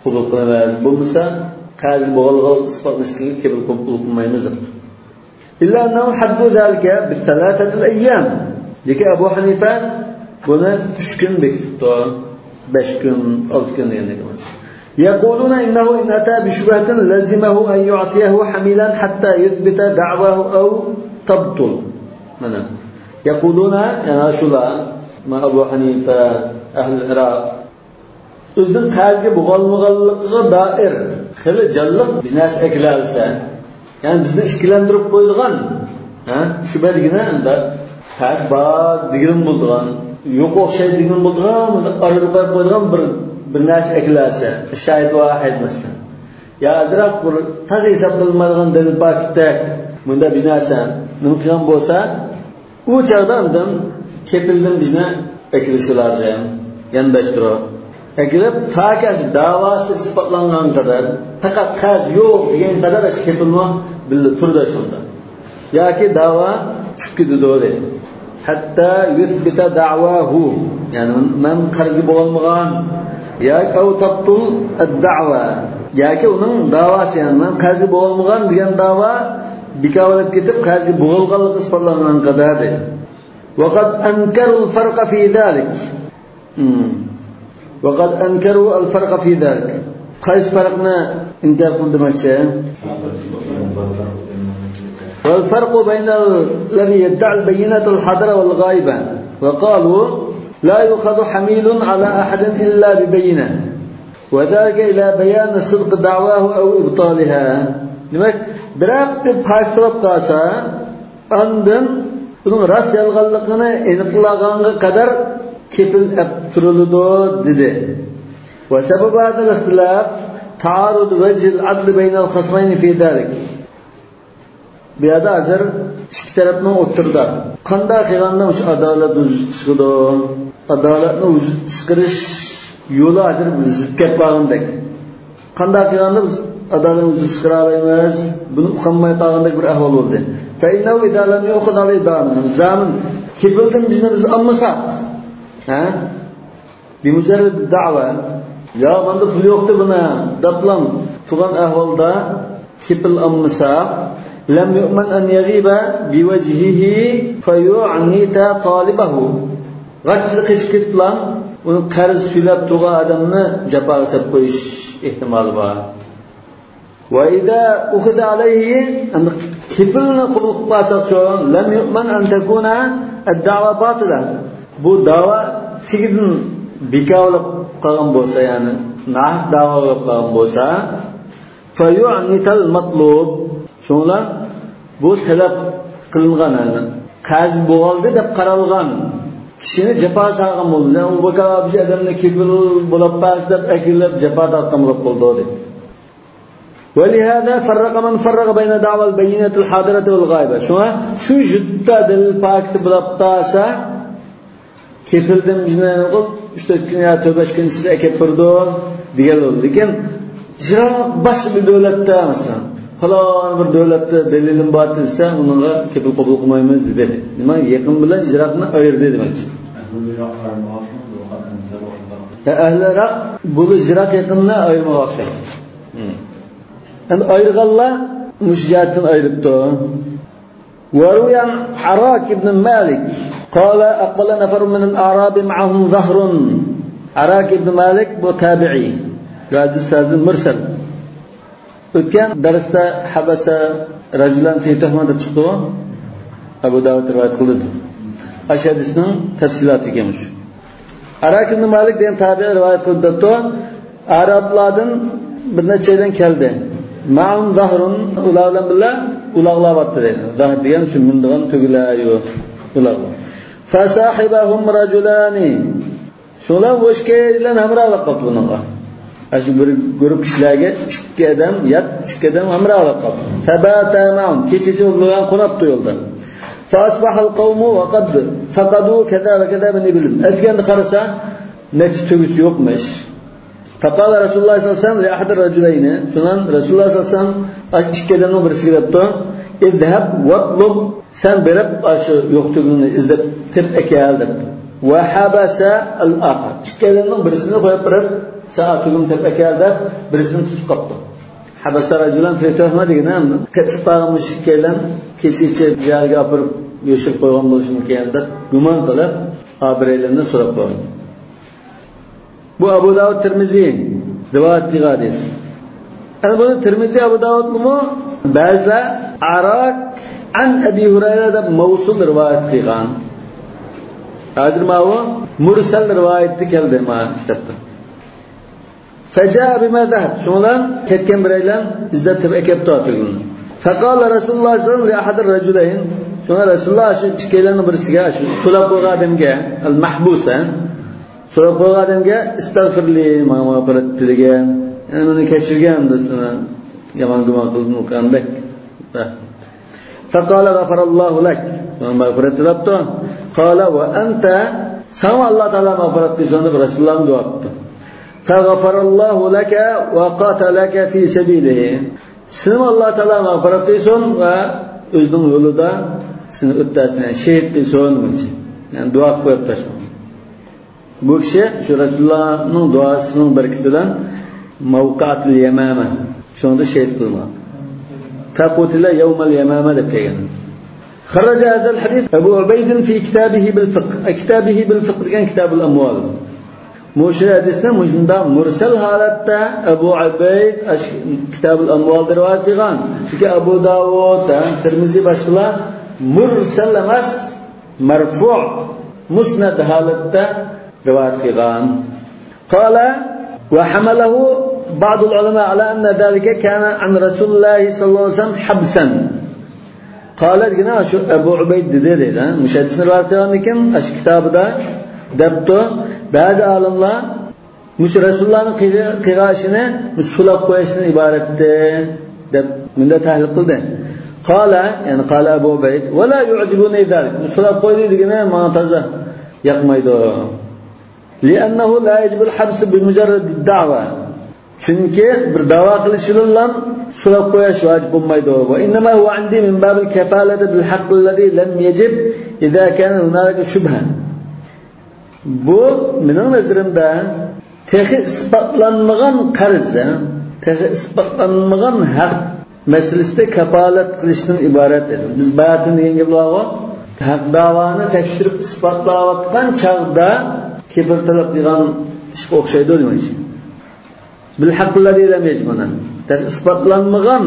قوبۇل قىلىمىز. بولمىسا، قەرزى بولغانلىقى ئىسپاتلىنىشتىن كېپىل قوبۇل قىلمايمىز دەپتۇ. إلا أنهم حدوا ذلك بثلاثة أيام. لېكىن ئەبۇ ھەنىفە بۇنى ئۈچ كۈن بېكىتىپتۇ. بەش كۈن، ئالتە كۈن دېگەندەك ئەمەس. يقولون إنه إن أتى بشبهة لزمه أن يعطيه حميلا حتى يثبت دعواه أو تبطل. مانا. يقولون، يەنى شۇلار، ما ئەبۇ ھەنىفە، ئەھلى ئىراق، ئۆزىنىڭ قەرزگە بولغانلىقىغا دائىر خېلى جانلىق بىر نەرسە ئەكېلەلىسە، يەنى بىزنى ئىككىلەندۈرۈپ قويىدىغان، ھە، شۇ بەلگىنى ئەمدى قەرز بار دېگىنىمۇ بولىدىغان، يوق ئوخشايدۇ دېگىنىمۇ بولىدىغان، ئارىغا قويۇپ قويىدىغان بىر، بىر نەرسە ئەكېلەلسە، شاھىد ۋاھىد مەسىلەن. يا ئازراق بىر تازا ھېسابلانمايدىغان دەلىل پاكىتتەك مۇنداق بىر نەرسە نېمە قىلغان بولسا، ئۇ چاغدا ئاندىن كېپىلدىن بىزنى ئەكېلىشى لازىم، يانداشتۇرۇپ ئەكېلىپ، تاكى داۋاسى ئىسپاتلانغان قەدەر، پەقەت قەرز يوق دېگەن قەدەر ئاشۇ كېپىلمۇ بىللە تۇرىدۇ شۇندا. ياكى داۋا چۈشۈپ كېتىدۇ دەيدۇ. حتى يثبت دعواه، يەنى مەن قەرزگە بولغانمىغان، ياكى أو تبطل الدعوى، ياكى ئۇنىڭ داۋاسى، يەنى مەن قەرزگە بولغانمىغان دېگەن داۋا بىكار بولۇپ كېتىپ، قەرزگە بولغانلىقى ئىسپاتلانغان قەدەر دەيدۇ. وقد أنكروا الفرق في ذلك. مم. وقد أنكروا الفرق في ذلك. قايسى پەرقنى ئىنكار قىلدى دېمەكچى؟ والفرق بين الذي يدعي البينة الحاضرة والغائبة. وقالوا لا يؤخذ حميل على أحد إلا ببينة. وذلك إلى بيان صدق دعواه أو إبطالها. دېمەك، بىرەر بىر پاكىت سوراپ قالسا، ئاندىن ئۇنىڭ راست يالغانلىقىنى ئېنىقلىغانغا قەدەر كېپىل ئەپ تۇرۇلىدۇ، دېدى. وسبب هذا الاختلاف تعارض وجه العدل بين الخصمين في ذلك. بۇ يەردە ھازىر ئىككى تەرەپنىڭ ئوتتۇرىدا قانداق قىلغاندا مۇشۇ ئادالەت ۋۇجۇدقا چىقىدۇ؟ ئادالەتنى ۋۇجۇدقا چىقىرىش يولى ھازىر زىت كەپ قالغاندەك. قانداق قىلغاندا بىز ئادالەتنى ۋۇجۇدقا چىقىرالايمىز؟ بۇنى ئۇقالماي قالغاندەك بىر ئەھۋال بولدى. فإنه إذا لم يؤخذ عليه ضامن، زامىن، كېپىلدىن بىزنى بىز ئالمىساق، ھە؟ بمجرد الدعوى، يا ماندا پۇل يوقتى بۇنى دەپلام تۇرغان ئەھۋالدا كېپىل ئالمىساق، لم يؤمن أن يغيب بوجهه فيعنت طالبه. غاچچىدا قېچىپ كېتىپلا ئۇنى قەرز سۈيلەپ تۇرغان ئادەمنى جاپاغا سېلىپ قويۇش ئېھتىمالى بار. وإذا أخذ عليه، ئەمدى كېپىلنى قوبۇل قىلىپ قالساقچۇ، لم يؤمن أن تكون الدعوى باطلة. بۇ داۋا تېگىدىن بىكار بولۇپ قالغان بولسا، يەنى ناھەق داۋا بولۇپ قالغان بولسا، فيعنت المطلوب. شۇڭا بۇ تەلەپ قىلىنغان، يەنى قەرز بولدى دەپ قارالغان كىشىنى جاپا سالغان بولىدۇ. يەنى ئۇ بىكار بىر ئادەمنى كېپىل بولاپ بەرسە دەپ ئەكېلىپ جاپا تارتقان بولۇپ قالىدۇ دەيدۇ. ولهذا فرق من فرق بين دعوى البينة الحاضرة والغائبة. شۇڭا شۇ يۇرتتا دەلىل پاكىتى بولاپ قالسا، كېپىلدىن بىزنى ئۇچ تۆت كۈن يا تۆت بەش كۈن ئىچىدە ئەكەپ بېرىدۇ دېگەن بولىدۇ. لېكىن يىراق باشقا بىر دۆلەتتە، مەسىلەن، پالان بىر دۆلەتتە دەلىلىم بار دېسە، ئۇنىڭغا كېپىل قوبۇل قىلمايمىز دېدى. دېمەك، يېقىن بىلەن يىراقنى ئايرىدى دېمەكچى. يا ئەھلى ئىراق بولۇش يىراق يېقىننى ئايرىمىغا ئوخشايدۇ. ئەمدى ئايرىغانلار مۇشۇ جەھەتتىن ئايرىپتۇ. وروي عن عراك بن مالك قال: أقبل نفر من الأعراب معهم زهر. ئاراك ئىبن مالىك بۇ تابىئىي. ھەدىس ھازىر مۇرسەل. ئۆتكەن دەرستە حبس رجلا في تهمة دەپ چىقتىغۇ. ئەبۇ داۋۇد رىۋايەت قىلدى. ئاشۇ ھەدىسنىڭ تەپسىلاتى ئىكەن مۇشۇ. ئاراك ئىبن مالىك دېگەن تابىئىي رىۋايەت قىلىپ دەپتۇ. ئەرەبلەردىن بىر نەچچەيلەن كەلدى. معهم زهر، ئۇلار بىلەن بىللە ئۇلاغلار بارتتى دەيدۇ. زهر دېگەن شۇ مىنىدىغان تۆگىلەر، يو-، ئۇلاغلار. فصاحبهم رجلان. شۇلار بۇ ئىككىيلەن ھەمراھلىق قىلىپتۇ بۇنىڭغا. ئاشۇ بىر گۇرۇپ كىشىلەرگە ئىككى ئادەم، يات ئىككى ئادەم ھەمراھلىق قىلىپتۇ. فباتا معهم، كېچىچە ئۇلار بىلەن قونۇپتۇ يولدا. فأصبح القوم وقد فقدوا كذا وكذا من إبلهم. ئەتىگەندە قارىسا، نەچچە تۆگىسى يوقمىش. فقال رسول الله صلى الله عليه وسلم لأحد الرجلين. شۇنىڭ رەسۇلۇللا سەللەللاھۇ ئەلەيھى ۋەسەللەم ئىككى ئادەمنىڭ بىرسىگە دەپتۇ: اذهب واطلب، سەن بېرىپ ئاشۇ يوق تۆگىنى ئىزدەپ تېپىپ ئەكەل دەپتۇ. وحبس الآخر. ئىككى ئادەمنىڭ بىرسىنى قويۇپ بېرىپ، سەن تۆگىنى تېپىپ ئەكەل دەپ، بىرسىنى تۇتۇپ قاپتۇ. حبس رجلا في تهمة دېگىنى قېتىپ قالغان مۇشۇ ئىككىيلەن كېچىچە بىر يەرگە ئاپىرىپ يوشۇرۇپ قويغان بولۇشى مۇمكىن دەپ گۇمان قىلىپ، ئا بىرەيلەندىن سوراپ قويغان. بۇ ئەبۇ داۋۇد، تىرمىزى رىۋايەت قىلغان ھەدىس. يەنى بۇنى تىرمىزى، ئەبۇ داۋۇدمۇ، بەزىلەر ئاراك عن أبي هريرة دەپ مەۋسۇل رىۋايەت قىلغان. ھازىر ماۋۇ مۇرسەل رىۋايەتتە كەلدى ما كىتابتا. فجاء بما ذهب. شۇڭلار كەتكەن بىرەيلەن ئىزدەپ تېپىپ ئەكەپتۇ تۆگىنى. فقال رسول الله صلى الله عليه وسلم لأحد الرجلين. شۇڭا رەسۇلۇللا شۇ ئىككىيلەننىڭ بىرسىگە، شۇ سوراپ قويغان ئادەمگە، المحبوس، ھە؟ سوراپ قويغان ئادەمگە، استغفر لي، ماڭا مەغپىرەت تىلىگە. يەنى مېنى كەچۈرگىن، بىز سېنى يامان گۇمان قىلدىمۇ قاندەك. فقال غفر الله لك. ماڭا مەغپىرەت تىلەپتۇ. قال وأنت، ساڭا ئاللا تائالا مەغپىرەت قىلسۇن دەپ رەسۇلۇللا دۇئا قىپتۇ. فغفر الله لك وقاتلك في سبيله. سېنىمۇ ئاللا تائالا مەغپىرەت قىلسۇن ۋە ئۆزىنىڭ يولىدا سېنى ئۆتتەسىن، يەنى شېھىت قىلسۇن دېمەكچى. يەنى دۇئا قىلىپ قويۇپتۇ. بۇ كىشى شۇ رەسۇلۇللانىڭ دۇئاسىنىڭ بەرىكىتى بىلەن مەۋقەئەتۇل يەمامە، شۇنىڭدا شېھىت قىلىنغان. فقتل يوم اليمامة دەپ كەلگەن. خرج هذا الحديث أبو عبيد في كتابه بالفقه. كتابه بالفقه دېگەن كىتابۇل ئەمۋال. مۇشۇ ھەدىسنى مۇشۇنداق مۇرسەل ھالەتتە ئەبۇ ئۇبەيد ئاش-، كىتابۇل ئەمۋالدا رىۋايەت قىلغان. چۈنكى ئەبۇ داۋۇد، ھە، تىرمىزى باشقىلار مۇرسەل ئەمەس، مەرفۇ، مۇسنەد ھالەتتە رىۋايەت قىلغان. قال وحمله بعض العلماء على أن ذلك كان عن رسول الله صلى الله عليه وسلم حبسا. قال دېگىنى شۇ ئەبۇ ئۇبەيد دېدى دەيدۇ. مۇشۇ ھەدىسنى رىۋايەت قىلغاندىن كېيىن، ئاشۇ كىتابىدا دەپتۇ. بەزى ئالىملار مۇشۇ رەسۇلۇللانىڭ قىلغا-، قىلغان ئىشىنى مۇشۇ سولاپ قويۇشتىن ئىبارەتتى دەپ مۇنداق تەھلىل قىلدى. قال، يەنى قال ئەبۇ ئۇبەيد، ولا يعجبني ذلك. مۇشۇ سولاپ قويدى دېگىنى ماڭا تازا ياقمايدۇ. لأنه لا يجب الحبس بمجرد الدعوة. چۈنكى بىر داۋا قىلىش بىلەنلا سولاپ قويۇش ۋاجىپ بولمايدۇ. وإنما هو عندي من باب الكفالة بالحق الذي لم يجب إذا كان هنالك شبهة. بۇ مېنىڭ نەزىرىمدە تېخى ئىسپاتلانمىغان قەرز، تېخى ئىسپاتلانمىغان ھەق مەسىلىسىدە كاپالەت قىلىشتىن ئىبارەت ئىدى. بىز باياتىن دېگەن گەپ بارغۇ، ھەق داۋانى تەكشۈرۈپ ئىسپاتلاۋاتقان چاغدا كېپىل تەلەپ قىلغان ئىشقا ئوخشايدۇ دېمەكچى. بالحق الذي لم يجب. تېخى ئىسپاتلانمىغان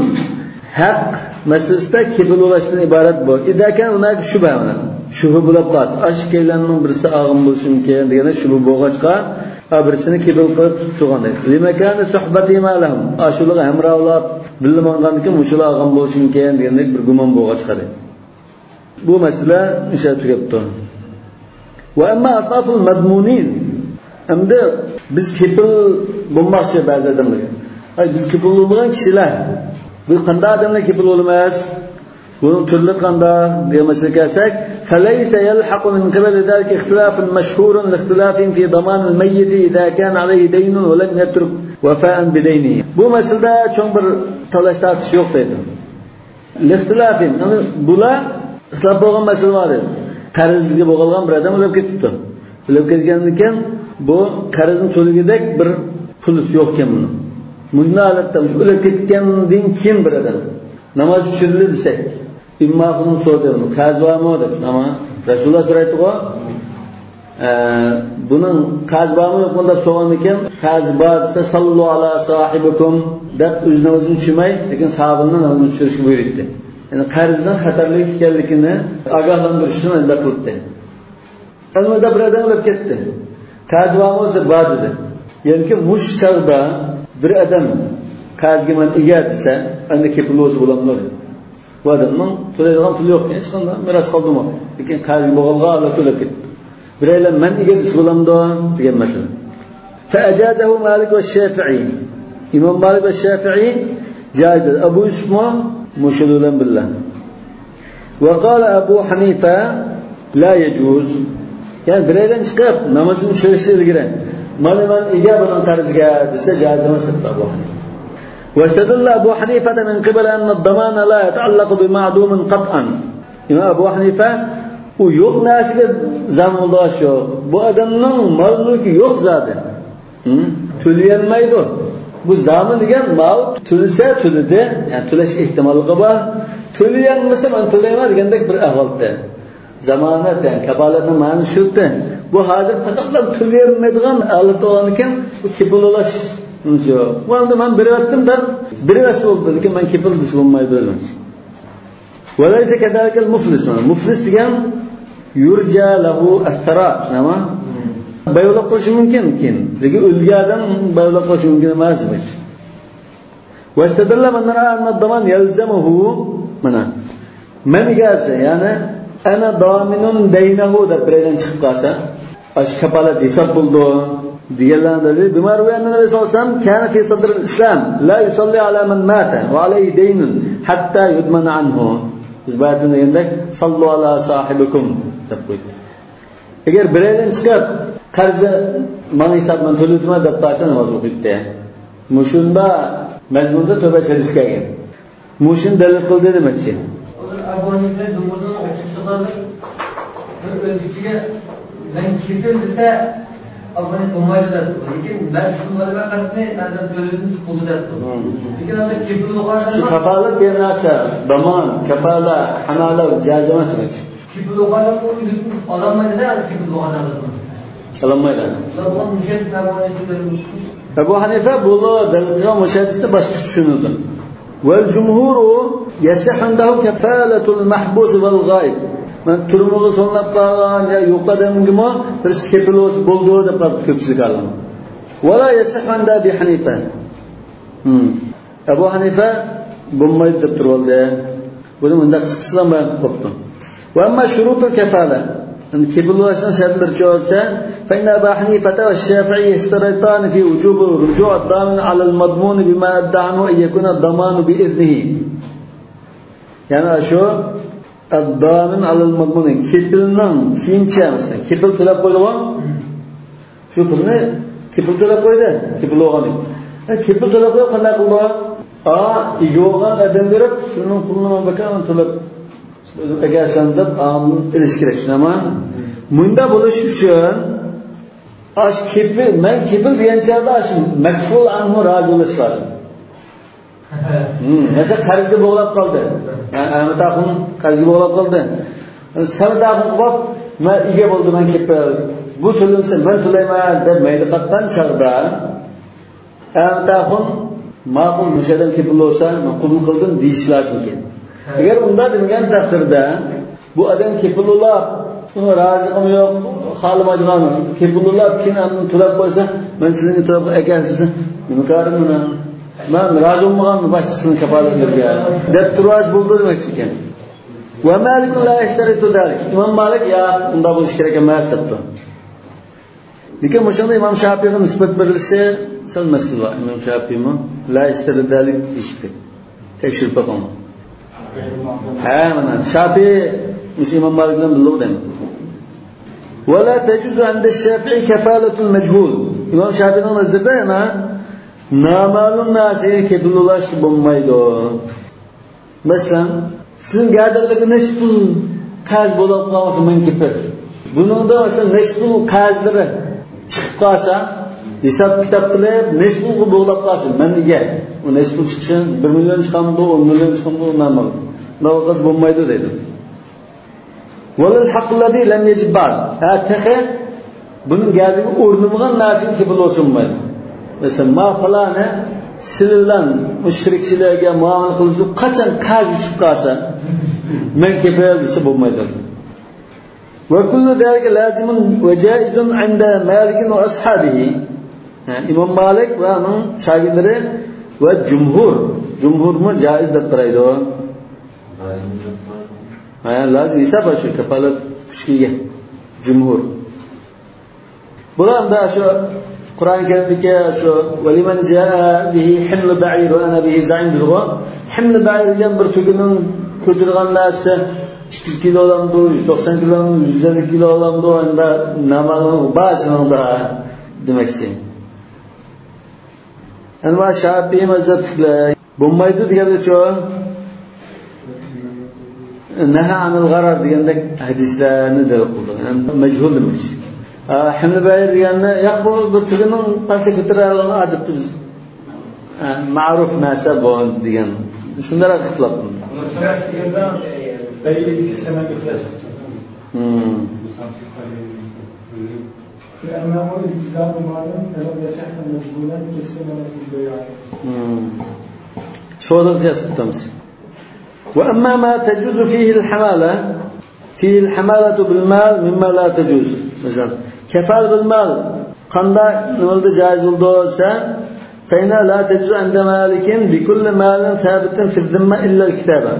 ھەق مەسىلىسىدە كېپىل بولۇشتىن ئىبارەت بۇ. إذا كان هناك شبهة، شۈبھە بولۇپ قالسا، ئاشۇ ئىككىيلەننىڭ بىرسى ئالغان بولۇشى مۇمكىن دېگەندەك شۈبھە بولغاچقا، ھە، بىرسىنى كېپىل قىلىپ تۇتۇپ تۇرغان. لمكان صحبتهما لهم. ئاشۇلارغا ھەمراھ بولۇپ بىللە ماڭغاندىكىن مۇشۇلار ئالغان بولۇشى مۇمكىن دېگەندەك بىر گۇمان بولغاچقا دەيدۇ. بۇ مەسىلە مۇشۇ يەردە تۈگەپتۇ. وأما أصناف المضمونين، ئەمدى بىز كېپىل بولماقچى بەزى ئادەملەرگە. ئاي، بىز كېپىل بولمىغان كىشىلەر. بىز قانداق ئادەملەر كېپىل بولىمىز؟ بۇنىڭ تۈرلىرى قانداق دېگەن مەسىلىگە كەلسەك، فليس يلحق من قبل ذلك اختلاف مشهور لاختلافهم في ضمان الميت إذا كان عليه دين ولم يترك وفاء بدينه. بۇ مەسىلىدە چوڭ بىر تالاش-تارتىش يوق دەيدۇ. لاختلافهم، يەنى بۇلار ئىختىلاپ بولغان مەسىلە بار ئىدى. قەرزگە بوغۇلغان بىر ئادەم ئۆلۈپ كېتىپتۇ. ئۆلۈپ كەتكەندىن كېيىن بۇ قەرزنى تۆلىگۈدەك بىر پۇلى يوقكەن بۇنىڭ. مۇشۇنداق ھالەتتە، مۇشۇ ئۆلۈپ كەتكەندىن كېيىن بىر ئادەم ناماز چۈشۈرۈلدى دېسەك، ئىمام ماخۇم سورىدى، قەرز بارمۇ دەپ، ئەمما رەسۇلۇللا سورايتتىغۇ. ئە، بۇنىڭ قەرز بارمۇ يوقمۇ دەپ سورىغاندىكىن، قەرز بار دېسە، ساللۇ ئالا ساھىبىكۇم دەپ ئۆزىنىڭ ئۆزىنى چۈشۈرمەي، لېكىن ساھابىنىڭ نامىزىنى چۈشۈرۈشكە بۇيرۇيتتى. يەنى قەرزنىڭ خەتەرلىك ئىكەنلىكىنى ئاگاھلاندۇرۇش ئۈچۈن ئەندە قىلىپتى. ئەلۋەتتە بىر ئادەم ئۆلۈپ كەتتى. قەرز بارمۇ دېسە، بار دېدى. يەنى مۇشۇ چاغدا بىر ئادەم قەرزگە مەن ئىگە دېسە، ئەندى كېپىل بولسا بولامدۇ؟ بۇ ئادەمنىڭ تۆلەيدىغان پۇلى يوق، ھېچقانداق مىراس قالدىمۇ؟ لېكىن قەرزگە بولغانلىقى ئاللىقاچان ئۆلۈپ كەتتى. بىرەيلەن مەن ئىگە دېسە بولامدۇ دېگەن مەسىلە. فأجازه مالك والشافعي. ئىمام مالىك ۋە شافىئىي جائىز دېدى. ئەبۇ يۈسۈفمۇ مۇشۇ بىلەن بىللە. وقال أبو حنيفة لا يجوز. يەنى بىرەيلەن چىقىپ نامىزىنى چۈشۈرۈشتىن ئىلگىرى، مانا مەن ئىگە بۇنىڭ قەرزىگە دېسە، جائىز ئەمەس دەپتۇ ئەبۇ ھەنىفە. واستدل أبو حنيفة من قبل أن الضمان لا يتعلق بمعدوم قطعا. ئىمام ئەبۇ ھەنىفە ئۇ يوق نەرسىگە زامىن بولىدىغان ئىش يوق. بۇ ئادەمنىڭ مال مۈلكى يوق زادى. ھە؟ تۆلىيەلمەيدۇ. بۇ زامىن دېگەن ماۋۇ تۆلىسە تۆلىدى. يەنى تۆلەش ئېھتىماللىقى بار. تۆلىيەلمىسە مەن تۆلەيمەن دېگەندەك بىر ئەھۋالدا. زامانەت، يەنى كاپالەتنىڭ مەنىسى شۇ. بۇ ھازىر پەقەتلا تۆلىيەلمەيدىغان ھالەتتە بولغاندىكىن بۇ كېپىل بولاش يوق. بۇ ئەمدى مەن بېرىۋەتتىم دەپ، بېرىۋەتسە بولىدۇ. لېكىن مەن كېپىل دېسە بولمايدۇ. وليس كذلك المفلس. مۇفلىس دېگەن يرجى له الثراء، نېمە؟ باياۋلىق قىلىشى مۇمكىن، كېيىن. لېكىن ئۆلگەن ئادەم باياۋلىق قىلىشى مۇمكىن ئەمەس. واستدل من رأى أن الضمان يلزمه، مانا، مەن ئىگىسى، يەنى أنا ضامن دينه دەپ بىرەيلەن چىقىپ قالسا، ئاشۇ كاپالەت ھېساب بولىدۇ دېگەنلەرنى دەلىل، بما روي أن النبي صلى الله عليه وسلم كان في صدر الإسلام لا يصلي على من مات وعليه دين حتى يضمن عنه. بىز بايىقى دېگەندەك، صلوا على صاحبكم دەپ قويدى. ئەگەر بىرەيلەن چىقىپ، قەرزى ماڭا ھېساب، مەن تۆلىۋېتىمەن دەپ قالسا، ناماز ئوقۇيتتى. مۇشۇنداق مەزمۇندا تۆت ھەدىس كەلگەن. مۇشۇنى دەلىل قىلدى دېمەكچى. ئەبۇ ھەنىفە جۇمھۇرنىڭ ئوخشىشىغا بىر ئۆلگۈچىگە مەن كېپىل دېسە، ئەبۇ ھەنىفە بولمايدۇ دەپتۇ. لېكىن مەن شۇ مەلۇمات قەرزنى مەندىن تۆلىدىم بولدى دەپتۇ. لېكىن ئاندىن كېپىل بولغان شۇ كاپالەت دېگەن نەرسە، دامان، كاپالە، ھەمالە جائىز ئەمەس دېمەكچى. كېپىل بولغان ئۇ ئۆلۈپ ئالالمايدۇ-دە، كېپىل بولغان ئالالمايدۇ. ئەبۇ ھەنىفە بۇ دەلىل قىلغان مۇشۇ ھەدىستە باشقىچە چۈشىنىدۇ. والجمهور يصح عنده كفالة المحبوس والغائب. مانا تۈرمىگە سولىنىپ قالغان يا يوق ئادەمگىمۇ بىرسى كېپىل بولسا بولىدۇ دەپ قالىدۇ كۆپچىلىك ئالىم. ولا يصح عند أبي حنيفة. ئەبۇ ھەنىفە بولمايدۇ دەپ تۇرۇۋالدى. بۇنى مۇنداق قىسقىچىلا بايان قىلىپ قوپتۇ. وأما شروط الكفالة، يەنى كېپىل بولۇشنىڭ شەرتلىرىچۇ دېسە، فإن أبا حنيفة والشافعي يشترطان في وجوب رجوع الضامن على المضمون بما أدى عنه أن يكون الضمان بإذنه. يەنى شۇ الضامن على المضمون، كېپىلنىڭ كېيىنچە، مەسىلەن، كېپىل تۆلەپ قويدىغۇ. شۇ پۇلنى كېپىل تۆلەپ قويدى، كېپىل بولغان ئىدى. ئە، كېپىل تۆلەپ قويۇپ قانداق قىلىدۇ؟ ئا، ئىگە بولغان ئادەم بېرىپ، سېنىڭ پۇلۇڭنى مەن بەكرەم تۆلەپ ئەكەلسەم دەپ، ئا، ئېلىش كېرەك، شۇنداقمۇ؟ مۇنداق بولۇش ئۈچۈن، ئاش كېپىل، مەن كېپىل دېگەن چاغدا ئاش مەكفۇل ئانھۇ رازى بولۇش لازىم. ھىم، مەسىلەن، قەرزگە بوغلاپ قالدى. ھە، ئەمىت ئاخۇن قەرزگە بوغلاپ قالدى. سەمىت ئاخۇن قوپۇپ، مەن ئىگە بولدۇم، مەن كېپىل. بۇ تۆلىنسە، مەن تۆلەيمەن دەپ مەيدە قاتقان چاغدا، ئەمىت ئاخۇن ماقۇل، مۇشۇ ئادەم كېپىل بولسا، مەن قوبۇل قىلدىم دېيىش لازىم ئىكەن. ئەگەر ئۇنداق دېمىگەن تەقدىردە، بۇ ئادەم كېپىل بولاپ، ئۇنىڭ رازىلىقىمۇ يوق، خالىمايدىغان، كېپىل بولاپ، كېيىن ئاندىن تۆلەپ قويسا، مەن سىلىنى تۆلەپ ئەكەلسىز، نېمە كارىم مېنىڭ؟ مەن رازى بولمىغان باشقىسىنىڭ كاپالەتلىرىگە، دەپ تۇرۇۋالسا بولىدۇ دېمەكچى ئىكەن. ومالك لا يشترط ذلك. ئىمام مالىك ياق، ئۇنداق بولۇشى كېرەك ئەمەس دەپتۇ. لېكىن مۇشۇندا ئىمام شاپىئىغا نىسبەت بېرىلىشى سەل مەسىلە بار. ئىمام شاپىئىمۇ لا يشترط ذلك دېيىشتى. تەكشۈرۈپ بېقىڭ. ھە، مانا شاپىئى مۇشۇ ئىمام مالىك بىلەن بىللە دەيمەن. ولا تجوز عند الشافعي كفالة المجهول. ئىمام شاپىئىنىڭ نەزىرىدە يەنە نامەلۇم نەرسىگە كېپىللىشىش بولمايدۇ. مەسىلەن، سىزنىڭ گەدىنىڭىزگە نەچچە پۇل قەرز بولۇپ قالسا، مەن كېپىل. بۇنىڭدا مەسىلەن نەچچە پۇل قەرزلىرى چىقىپ قالسا، ھېساب كىتاب قىلىپ، نەچچە پۇلغا بوغلاپ قالسا، مەن ئىگە. ئۇ نەچچە پۇل چىقىشى، بىر مىليون چىقامدۇ، ئون مىليون چىقامدۇ، ئۇ نامەلۇم. ناۋاقاس بولمايدۇ دەيدۇ. وللحق الذي لم يجب بعد. ھە، تېخى بۇنىڭ گەدىنىگە ئورنىمىغان نەرسىگە كېپىل بولسا بولمايدۇ. مەسىلەن، ما پالانى سىلى بىلەن مۇشۇ شېرىكچىلەرگە مۇئامىلە قىلىپ، قاچان قەرز چۈشۈپ قالسا، مەن كېپىل دېسە بولمايدۇ. وكل ذلك لازم وجائز عند مالك وأصحابه. ھە، ئىمام مالىك ۋە ئۇنىڭ شاگىرتلىرى ۋە جۇمھۇر، جۇمھۇرمۇ جائىز دەپ قارايدۇ. ھە، لازىم ھېساب شۇ، كاپالەت كۈچكە ئىگە. جۇمھۇر. بۇلار ئەمدى شۇ قۇرئان كەرىمدىكى شۇ ولمن جاء به حمل بعير وأنا به زعيم دېدىغۇ. ھەملى بەئىر دېگەن بىر تۆگىنىڭ كۆتۈرىدىغان نەرسىسى ئىككى يۈز كىلو ئالامدۇ، يۈز توقسان كىلو، يۈز ئەللىك كىلو ئالامدۇ، ئەمدى نامالنىڭ بار شۇنىڭدا دېمەكچى. ئەنۋار شاپىئى مەزھەپلىكلەر بولمايدۇ دېگەنلىكچۇ؟ نەھى ئەنىل غەرەر دېگەندەك ھەدىسلەرنى دەلىل قىلدى. يەنى مەجھۇل دېمەكچى. ئا، ھەملى بەئىر دېگەننى، ياق، بۇ بىر تۆگىنىڭ قانچە كۆتۈرەلىگىنى ئادەتتە بىز، ئا، مەرۇف نەرسە بۇ دېگەن. شۇنداق ئىختىلاپ قىلدى. Hmm. لأنه التزام مال فلم يصح مجهولا كالثمرة البيع. Hmm. شۇنىڭ قىياس تۇتىمىز. وأما ما تجوز فيه الحمالة، فيه الحمالة بالمال مما لا تجوز. مەسىلەن، كفالة بالمال قانداق نېمىلەردە جائىز بولىدۇ دېسە، فإنها لا تجوز عند مالك بكل مال ثابت في الذمة إلا الكتابة.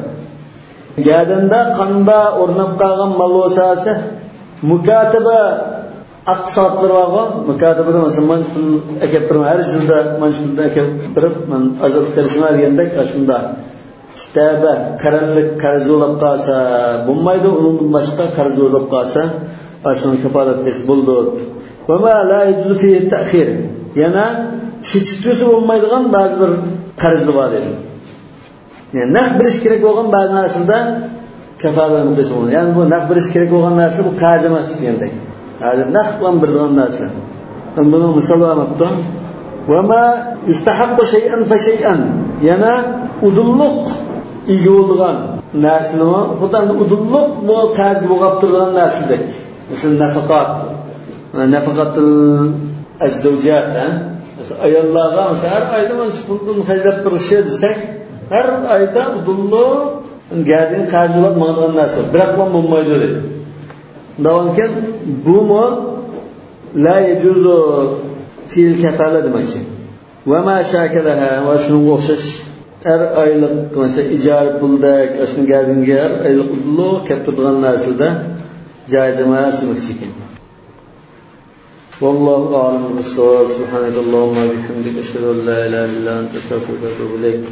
گەدەندە قاندا ئورناپ قالغان مال بولسا، مۇكاتىبە ئاقساپلىرى بارغۇ، مۇكاتىبىدە مەسىلەن، مانچە پۇل ئەكەپ بېرىمەن، ھەر يىلدا مانچە پۇلدىن ئەكەپ بېرىپ، مەن ئازاد قىلىشىمەن دېگەندەك، ئاشۇنداق كىتابە، قەرەللىك قەرز بولۇپ قالسا بولمايدۇ، ئۇنىڭدىن باشقا قەرز بولۇپ قالسا، ئاشۇنى كاپالەت قىلسا بولىدۇ. وما لا يجوز فيه التأخير. يەنە كېچىكتۈرسە بولمايدىغان بەزى بىر قەرزلەر بار دېدى. يەنى نەق بېرىش كېرەك بولغان بەزى نەرسىلەردە كاپالەتنى قىلىش بولىدۇ. يەنى بۇ نەق بېرىش كېرەك بولغان نەرسە بۇ قەرز ئەمەس دېگەندەك. ھازىر نەق بىلەن بېرىدىغان نەرسە. بۇنىڭ مىسالى بەرمەپتۇ. وما يستحق شيئا فشيئا. يەنە ئۇدۇللۇق ئىگە بولىدىغان نەرسىنىمۇ، خۇددى ئۇدۇللۇق بۇ قەرز بولغاپ تۇرىدىغان نەرسىدەك. مەسىلەن، نەپەقات. نەپەقاتىل ئەززەۋجات، ھە؟ مەسىلەن، ئاياللارغا، مەسىلەن، ھەر ئايدا مانا شۇ پۇلدىن خەجلەپ بېرىشى دېسەك، ھەر ئايدا ئۇدۇللۇق گەدىن قەرز بولۇپ ماڭىدىغان نەرسە. بىراقلا بولمايدۇ دېدى. داۋامكەن، بۇمۇ لا يجوز فيه الكفالة دېمەكچى. وما شاكلها ۋە شۇنىڭغا ئوخشاش ھەر ئايلىق، مەسىلەن، ئىجارە پۇلدەك، ئاشۇنىڭ گەدىنىگە ھەر ئايلىق ئۇدۇللۇق كەپ تۇرىدىغان نەرسىلەردە جائىز ئەمەس دېمەكچى ئىكەن. والله أعلم بالصواب. سبحانك اللهم وبحمدك، أشهد أن لا إله إلا أنت، أستغفرك وأتوب إليك.